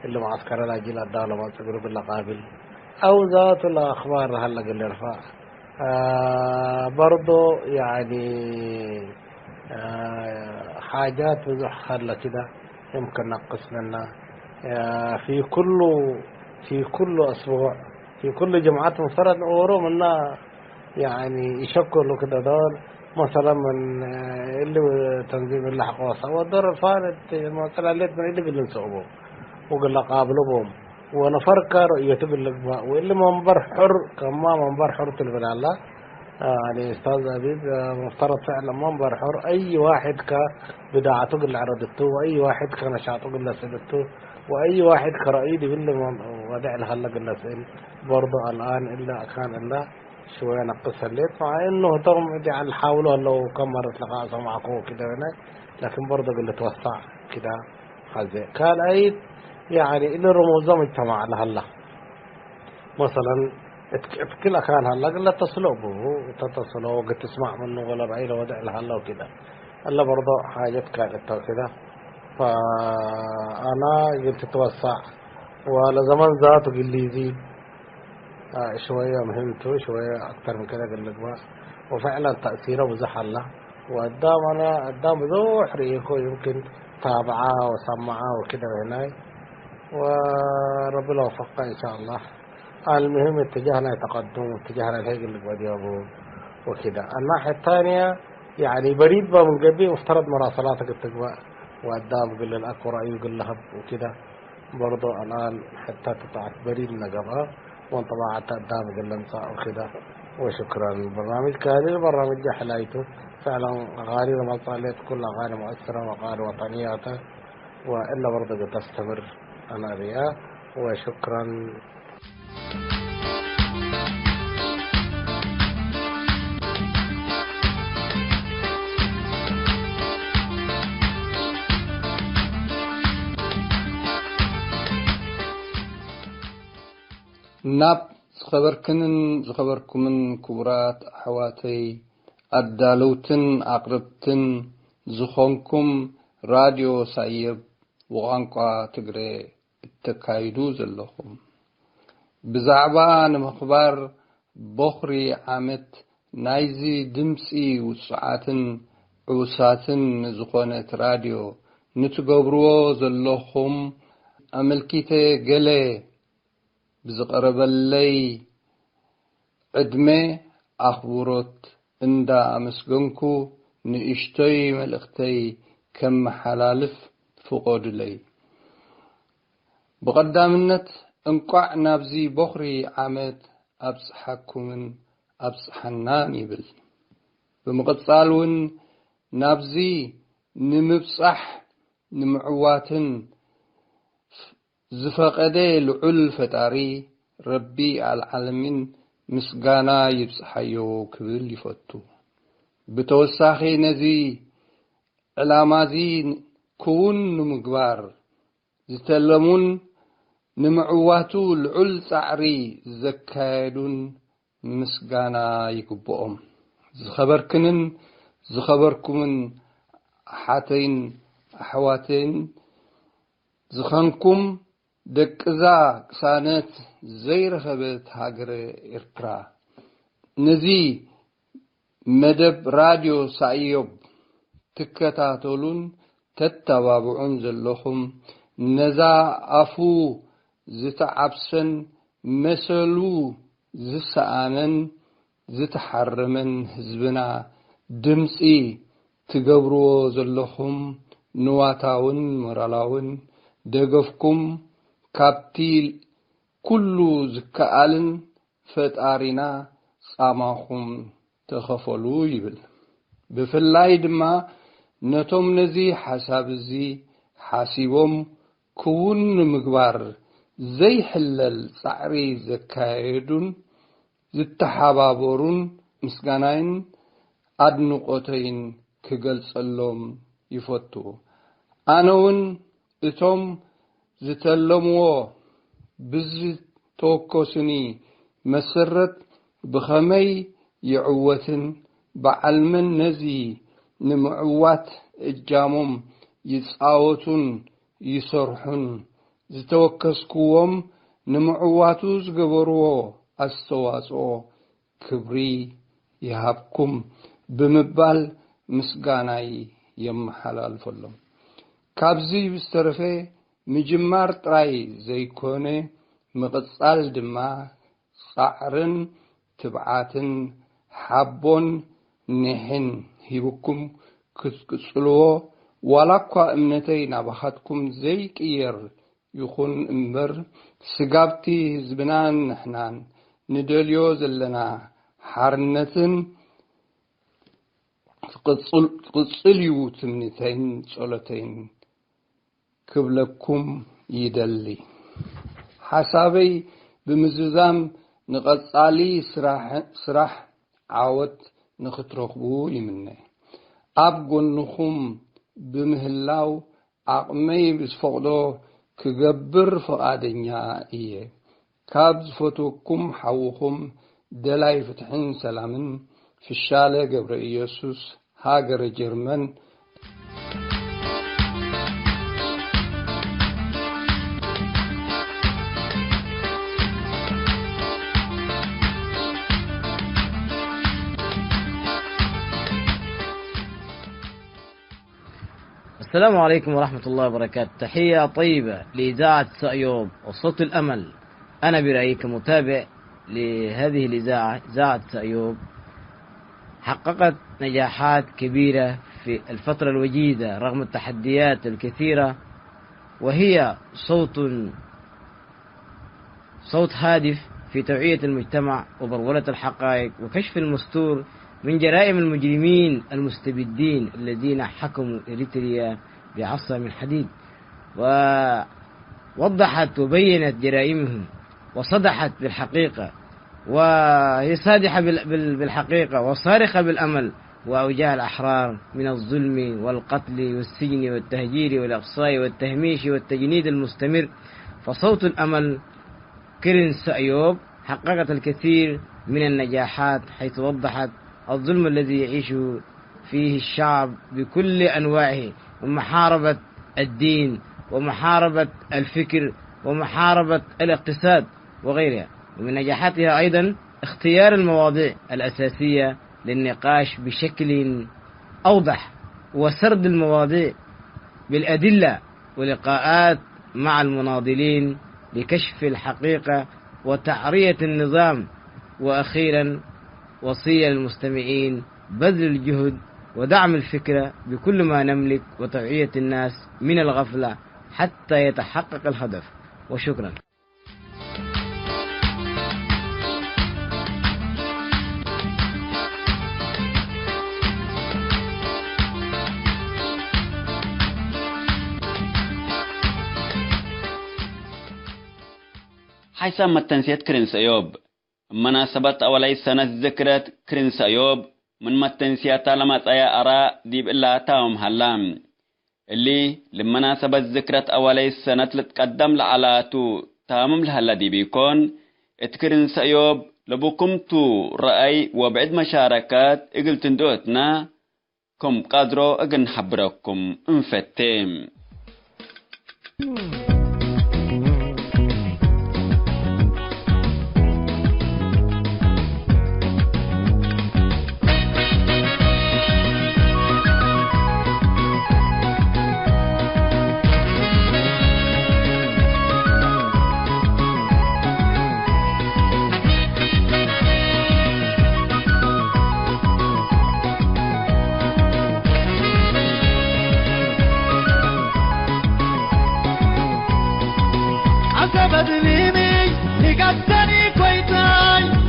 اللي معسكر لاجل الدولة ما تقرب إلا قابل، أو ذات الأخبار هلا قال لي رفع. آه، برضو يعني، آه، حاجات بزح خلى كده يمكن نقص منها. آه، في كل، في كل أسبوع، في كل جمعة مفترض نقوله منا، يعني يشكلوا كده دول مثلًا من، آه، اللي تنظيم اللي حقوصة والدور الفارد مثلًا ليت من اللي قلنا نسوبه وقلنا قابلوا بهم. ونفر كا رؤيته باللقبة، واللي منبر حر، كما منبر حر تلبل الله. آه، يعني أستاذ عزيز، آه، مفترض فعلًا منبر حر، أي واحد كبداعته قل عرضته، وأي واحد كنشاطه قل سدته، وأي واحد كرأيه دي باللي من-، ودع الهلا قل سئل. برضو الآن إلا كان إلا شوية نقص الليت، مع إنه تم دي على حاولوا لو كم مرة لقاء سمعكو كده هنا، لكن برضو قل توسع كده. ሐዜ ካልኣይት፣ ያኒ፣ እሊ ረሙዝ መጅተማዕ ለሀላ። መሰለን፣ እት፣ እት ክል አካን ሀላ፣ እግለ ተስሎ እቡ፣ ተተስሎ፣ እግል ትስማዕ ምኑ ወለ ረአይ ለወድዕ ለሀላ ወኪደ። እለ በርዶ ሓጀት ካልእት ተ ወኪደ። ፈአና እግል ትትወሳዕ ወለዘመን ዛቱ እግል ሊዚድ፣ አ፣ ሽወየ ምህም ቱ፣ ሽወየ አክተር ምን ከደ እግል ልግባእ። ወፍዕለን ተእሲረ ብዙሕ ሀላ። ወአዳም አነ አዳም ብዙሕ ርኢኮ፣ ይምክን ታብዓ ወሰመዓ ወክደ በህናይ። ወረቢ ለወፈቀ እንሻአላህ። አልምህም እትጃህ ናይ ተቀዱም፣ እትጃህ ናይ ለሀይ እግል ልግበእ ዲቡ ወክደ። አናሕየ ታንየ፣ ያኒ በሪድ በ ምን ገብእ ሙፍተረድ መራሰላት እግል ትግበእ ወአዳም እግል ልልአክ ወረአዩ እግል ለሀብ ወክደ። በርዶ አልአን ሐታ ትጣዐት በሪድ ነገብአ ወእንጥባዐት አዳም እግል ለምጸእ ወክደ። ወሽክረን። በርናምጅ ካሊ በርናምጅ ሐላይቱ። ፈዕለን አጋኒ ለመጽአሌት ኩል አጋኒ ሙአስረ ወአጋኒ ወጠንያተ ወእለ በርዶ እግል ተስተምር አነ አርእያ። ወሽክረን። ናብ ዝኸበርክንን ዝኸበርኩምን ክቡራት ኣሕዋተይ፣ ኣዳለውትን ኣቕረብትን ዝኾንኩም ራድዮ ሳየብ ወቋንቋ ትግሬ እተካይዱ ዘለኹም፣ ብዛዕባ ንምኽባር ቦኽሪ ዓመት ናይዚ ድምጺ ውጹዓትን ዕዉሳትን ዝኾነት ራድዮ ንትገብርዎ ዘለኹም ኣመልኪተ ገለ ብዝቐረበለይ ዕድመ ኣኽብሮት እንዳ ኣመስገንኩ፣ ንእሽቶይ መልእኽተይ ከመሓላልፍ ፍቖዱለይ። ብቐዳምነት፣ እንቋዕ ናብዚ ቦኽሪ ዓመት ኣብጽሓኩምን ኣብጽሓናን ይብል። ብምቕጻል እውን፣ ናብዚ ንምብጻሕ ንምዕዋትን ዝፈቀደ ልዑል ፈጣሪ ረቢ ኣልዓለሚን ምስጋና ይብጽሓዮ ክብል ይፈቱ። ብተወሳኺ ነዚ ዕላማዚ ክውን ንምግባር ዝተለሙን ንምዕዋቱ ልዑል ጻዕሪ ዘካየዱን ምስጋና ይግብኦም። ዝኸበርክንን ዝኸበርኩምን ኣሓተይን ኣሕዋተይን ዝኸንኩም፣ ደቅዛ ቅሳነት ዘይረኸበት ሀገረ ኤርትራ። ነዚ መደብ ራድዮ ሳእዮብ ትከታተሉን ተተባብዑን ዘለኹም፣ ነዛ ኣፉ ዝተዓብሰን መሰሉ ዝሰኣነን ዝተሓረመን ህዝብና ድምጺ ትገብርዎ ዘለኹም ንዋታውን ሞራላውን ደገፍኩም ካብቲ ኩሉ ዝከኣልን ፈጣሪና ጻማኹም ተኸፈሉ ይብል። ብፍላይ ድማ ነቶም ነዚ ሓሳብ እዚ ሓሲቦም ክውን ንምግባር ዘይሕለል ጻዕሪ ዘካየዱን ዝተሓባበሩን ምስጋናይን ኣድንቖተይን ክገልጸሎም ይፈቱ። ኣነ እውን እቶም ዝተለምዎ ብዝተወከሱኒ መሰረት ብኸመይ ይዕወትን በዓል መን ነዚ ንምዕዋት እጃሞም ይጻወቱን ይሰርሑን፣ ዝተወከስክዎም ንምዕዋቱ ዝገበርዎ ኣስተዋጽኦ ክብሪ ይሃብኩም ብምባል ምስጋናይ የመሓላልፈሎም። ካብዚ ብዝተረፈ፣ ምጅማር ጥራይ ዘይኮነ፣ ምቕጻል ድማ ጻዕርን ትብዓትን ሓቦን ኒሕን ሂብኩም ክትቅጽልዎ፣ ዋላ እኳ እምነተይ ናባኻትኩም ዘይቅየር ይኹን እምበር፣ ስጋብቲ ህዝብናን ንሕናን ንደልዮ ዘለና ሓርነትን ክቅጽል፣ ክቅጽል እዩ ትምኒተይን ጸሎተይን ክብለኩም ይደሊ። ሓሳበይ ብምዝዛም ንቀጻሊ ስራሕ፣ ስራሕ ዓወት ንክትረኽቡ ይምነ። ኣብ ጎንኹም ብምህላው ዓቕመይ ብዝፈቕዶ ክገብር ፍቓደኛ እየ። ካብ ዝፈትወኩም ሓውኹም ደላይ ፍትሕን ሰላምን፣ ፍሻለ ገብረኢየሱስ፣ ሃገረ ጀርመን። السلام عليكم ورحمة الله وبركاته. تحية طيبة لإذاعة سأيوب وصوت الأمل. أنا برأيي كمتابع لهذه الإذاعة، إذاعة سأيوب حققت نجاحات كبيرة في الفترة الوجيزة رغم التحديات الكثيرة، وهي صوت صوت هادف في توعية المجتمع وبرولة الحقائق وكشف المستور من جرائم المجرمين المستبدين الذين حكموا إريتريا بعصا من حديد، ووضحت وبينت جرائمهم وصدحت بالحقيقة، وهي صادحة بال-، بال-، بالحقيقة وصارخة بالأمل وأوجاع الأحرار من الظلم والقتل والسجن والتهجير والإقصاء والتهميش والتجنيد المستمر. فصوت الأمل كرن سأيوب حققت الكثير من النجاحات، حيث وضحت الظلم الذي يعيش فيه الشعب بكل أنواعه، ومحاربة الدين، ومحاربة الفكر، ومحاربة الاقتصاد، وغيرها. ومن نجاحاتها أيضًا اختيار المواضيع الأساسية للنقاش بشكل أوضح، وسرد المواضيع بالأدلة، ولقاءات مع المناضلين لكشف الحقيقة وتعرية النظام، وأخيرًا وصية للمستمعين: بذل الجهد ودعم الفكرة بكل ما نملك وتوعية الناس من الغفلة حتى يتحقق الهدف. وشكرًا. ሓይሳም መተንስየት ክርን ሰእዮብ። እብ መናሰበት አወላይ ሰነት ዝክረት ክርን ሰእዮብ፣ ምን መተንስያታ ለመጽአየ አራ ዲብ እላ ታምም ሀላ። እሊ፣ ልብ መናሰበት ዝክረት አወለይ ሰነት ልትቀደም ለዐላቱ ታምም ለሀለ ዲብ ኢኮን፣ እት ክርን ሰእዮብ ለቡኩም ቱ ረአይ ወብዕድ መሻረከት እግል ትንድኦ እትና፣ ክም ቀድሮ እግል ነሐብረኩም እንፈቴ።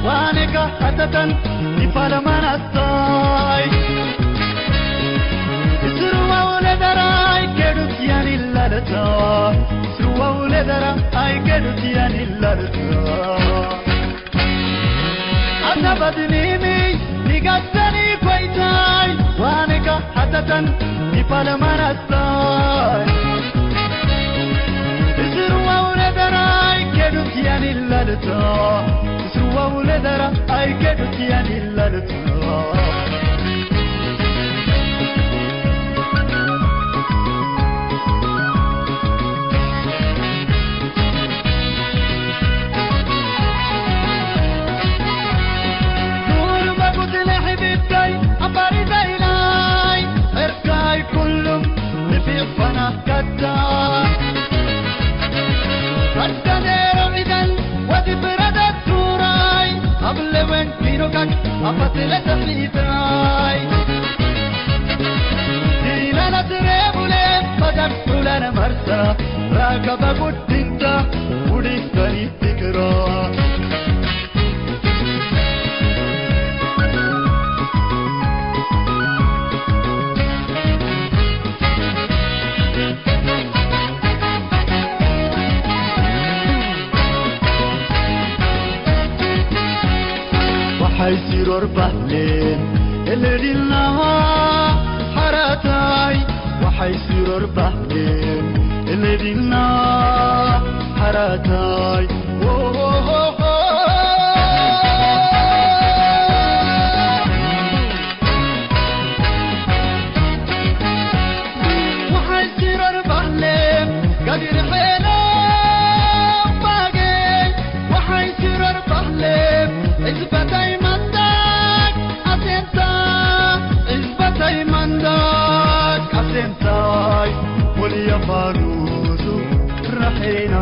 ዋኔካ ሐተተን ዲፋለማን አስታይ። እስርዋ ወለደራይ ኬዱት ያኒ ላለታ። እስርዋ ወለደራይ ኬዱት ያኒ ላለታ። አሰበትኒኒ ሊጋሰኒ ኮይታይ። ዋኔካ ሐተተን ዲፋለማን አስታይ። እስርዋ ወለደራይ ኬዱት ያኒ ላለታ። እስርዋ ወለደራይ ኬዱት ያኒ ላለታ። ኑር በጉት ለሕቢብታይ አባሪ ዘይላይ፣ ዕርካይ ኩሉም ንፊዕ ፈናህ ከታ። ፈርደኔሮ ዒደን ወዲ ብረደት ቱራይ፣ አብለ ወንኪኖካክ አፈትለ ሰፊታይ። ዲናና ትሬቡሌ በደኩለነ መርሳ፣ ራከበ ጉድንታ፣ ጉዲፈኒ ትግሮ። ወሐይ ሲሮር ባህሌን እለ ዲና ሐራታይ፣ ወሐይ ሲሮር ባህሌን እለ ዲና ሐራታይ። ኦሆሆሆ። ወሐይ ሲሮር ባህሌን ገዲር ሔለ ባጌ፣ ወሐይ ሲሮር ባህሌን እዝበታይ መንዳቅ አሴንታ፣ እዝበታይ መንዳቅ አሴንታይ፣ ወልየ ፋኑሱ ረሒና።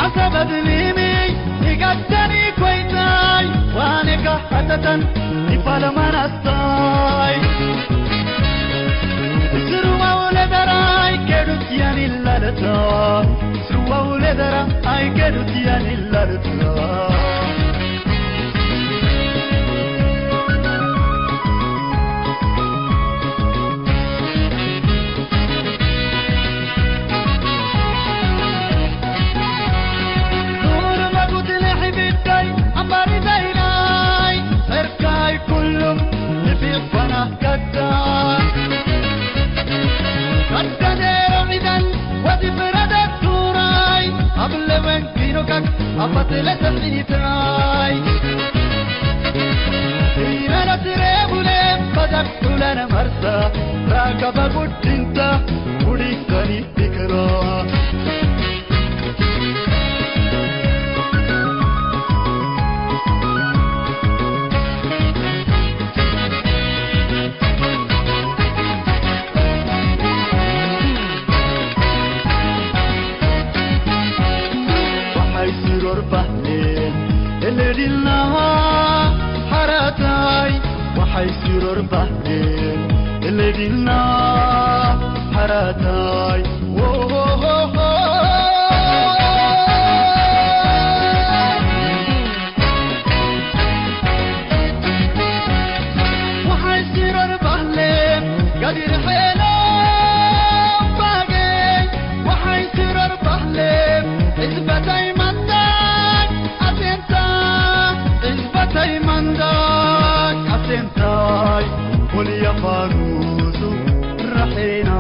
ዐሰበት ሊሚ ኢቀደኒ ኮይታይ፣ ዋኔካ ሐተተን ኢፋለማን አስታይ። እስርዋ ወለደራይ ኬዱት ያኒ ላለታ፣ እስርዋ ወለደራይ ኬዱት ያኒ ላለታ። ኑር መጉት ለሕቢብታይ አምባሪ ዘይናይ፣ ዕርካይ ኩሉም ንፊዕ ፈናህ ከታ። ከደኔሮ ዒደን ወዲ ፍረደት ቱራይ፣ አብለ ወንኪኖካክ አፈትለ ሰፊታይ። ኢነነ ትሬቡሌ በደኩለነ መርሳ፣ ራከበ ጉድንታ፣ ጉዲከኒ ቢክሮ። ወሐይ ሲሮር ባህሌን እለ ዲና ሐራታይ፣ ወሐይ ሲሮር ባህሌን እለ ዲና ሐራታይ። ዎሆሆሆ። ወሐይ ሲሮር ባህሌን ገዲር ሔለ ባጌ፣ ወሐይ ሲሮር ባህሌን እዝበታይ መንዳቅ አሴንታ፣ እዝበታይ መንዳቅ አሴንታይ፣ ወልየ ፋኑሱ ረሒና።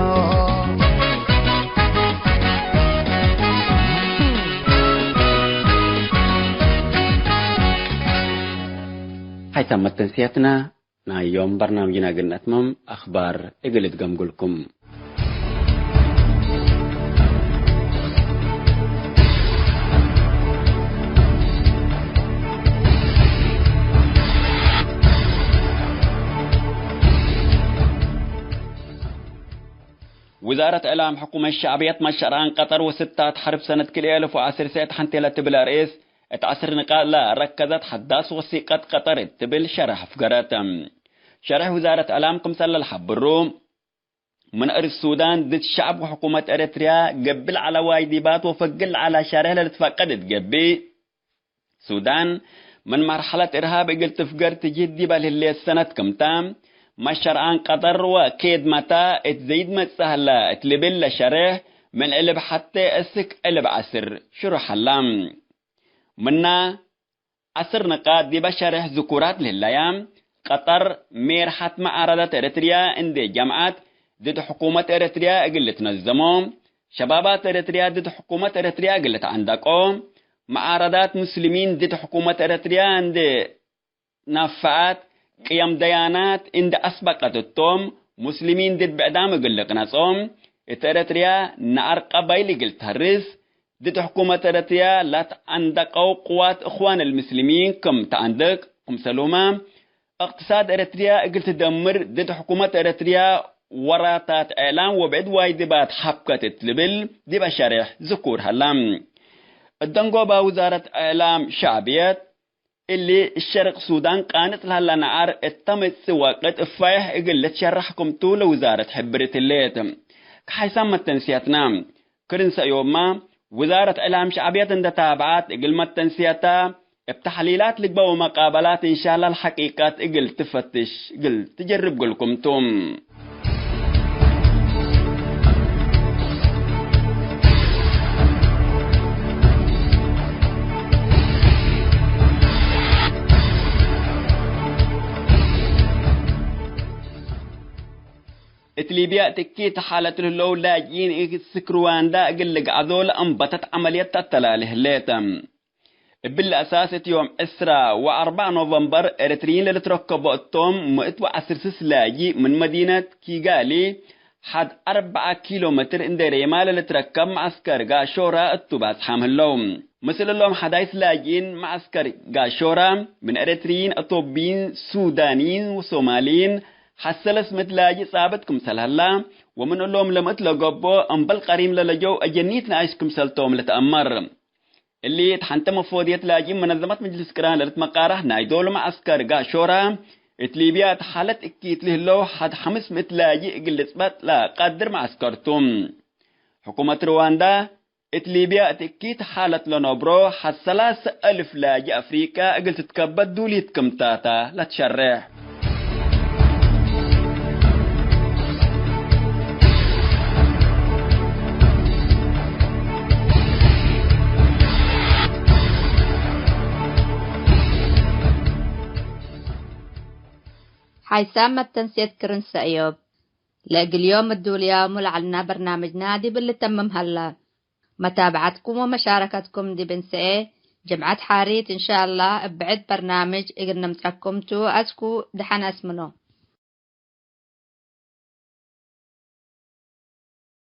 ሀይታም መተንስያትና ናይ ዮም በርናምጅና እግል ነትመም፣ አኽባር እግል እትገምጉልኩም። ውዛረት እዕላም ሕኩመት ሸዕብየት መሸርዓን ቀጠር ወስታት ሐርብ ሰነት ክልኤ አልፍ ወዐስር ሰዕት ሐንቴ ለትብል አርእስ፣ እት ዐስር ንቃጥ ለረከዘት ሐዳስ ወሲቀት ቀጠር እት ትብል ሸርሕ አፍገረት። ሸርሕ ውዛረት እዕላም ክምሰል ለልሐብሩ፣ ምን እርስ ሱዳን ድድ ሸዕብ ወሕኩመት ኤረትርያ ገብእ ለዐለ ዋጅባት ወፈግር ለዐለ ሸርሕ ለልትፈቀድ እት ገብእ፣ ሱዳን ምን መርሐለት እርሃብ እግል ትፍገር ትጅህድ ዲበ ለህሌት ሰነት ክምተ፣ መሸርዓን ቀጠር ወኬድመተ እት ዘይድ መጽእ ሀለ እት ልብል ለሸርሕ፣ ምን ዕልብ ሐቴ እስክ ዕልብ ዐስር ሽሩሕ ሀላ። ምና ዐስር ንቃጥ ዲበ ሸርሕ ዝኩራት ለህለያ፣ ቀጠር ሜርሐት መዓረዳት ኤረትርያ እንዴ ጀምዐት ድድ ሕኩመት ኤረትርያ እግል ልትነዘሞ፣ ሸባባት ኤረትርያ ድድ ሕኩመት ኤረትርያ እግል ልትዐንደቆ፣ መዓረዳት ሙስሊሚን ድድ ሕኩመት ኤረትርያ እንዴ ናፈዐት፣ ቅየም ደያናት እንዴ አስበቀት እቶም፣ ሙስሊሚን ድድ ብዕዳም እግል ልቅነጾ፣ እት ኤረትርያ ነዐር ቀባይል እግል ተርስ፣ ድድ ሕኩመት ኤረትርያ ለትዐንደቀው ቅዋት እኽዋን አልምስሊሚን ክም ተዐንድቅ፣ ክምሰሉመ እቅትሳድ ኤረትርያ እግል ትደምር፣ ድድ ሕኩመት ኤረትርያ ወራታት እዕላም ወብዕድ ዋጅባት ሐብከት እት ልብል ዲበ ሸሬሕ ዝኩር ሀላ። እት ደንጎባ ውዛረት እዕላም ሸዕብየት፣ እሊ እሸርቅ ሱዳን ቃንጽ ለሀላ ነዐር እተ መጽእ ወቅት እፋይሕ እግል ልትሸራሕ ክምቱ ለውዛረት ሕብርት ህሌት። ከሐይሳም መተንስያትና፣ ክርን ሰእዮብማ፣ ውዛረት እዕላም ሸዕብየት እንደ ታብዓት እግል መተንስያታ፣ እብ ተሕሊላት ልግበእ ወመቃበላት እንሻላ ለሐቂቀት እግል ትፈትሽ እግል ትጀርብ እግልኩም ቱ። እት ሊብያ እት እኪት ሓለት ለህለው ላጅኢን እስክ ሩዋንዳ እግል ልግዐዞ ለአንበተት ዐመልየት ተአተላሌ ህሌት። እብሊ አሳስ እት ዮም ዕስራ ወአርበዕ ኖቨምበር ኤረትርዪን ለልትረከቦ እቶም፣ ምእት ወዐስር ስስ ላጂ ምን መዲነት ኪጋሊ ሐድ አርበዐ ኪሎ ሜትር እንዴ ሬማ ለልትረከብ መዐስከር ጋሾራ እቱ ባጽሓም ህለው። ምስል እሎም ሐዳይስ ላጅኢን መዐስከር ጋሾራ ምን ኤረትርዪን፣ አቶብይን፣ ሱዳንይን ወሶማልይን ሐሰለስ ምእት ላጂ ጻብጥ ክምሰል ሀላ፣ ወምን እሎም ለምእት ለገብኦ እምበል ቀሪም ለለጀው አጀኒት ነኣይሽ ክምሰልቶም ልትአመር። እሊ እት ሐንተ መፎድየት ላጅኢን መነዘመት መጅልስ ቅራን ለልትመቃራሕ ናይ ዶል መዐስከር ጋሾራ፣ እት ሊብያ እት ሓለት እኪት ልህለው ሐድ ሐምስ ምእት ላጂ እግል ልጽበጥ ለቀድር መዐስከር ቱ። ሕኩመት ሩዋንዳ፣ እት ሊብያ እት እኪት ሓለት ለነብሮ ሐድ ሰላሰ አልፍ ላጂ አፍሪቀ እግል ትትከበት ዱሊት ክምታታ ለትሸሬሕ። ሓይሳም መተንሴት ክርን ሰእዮብ። ለእግል ዮም እዱልያሙ ለዐልና በርናምጅና ዲብ ልተምም ሀላ። መታብዐትኩም ወመሻረከትኩም ዲብ እንሰኤ፣ ጅምዐት ሓሪት እንሻአላህ እብ ብዕድ በርናምጅ እግል ንምጸኩም ቱ። አስኩ ደሐን አስምኖ።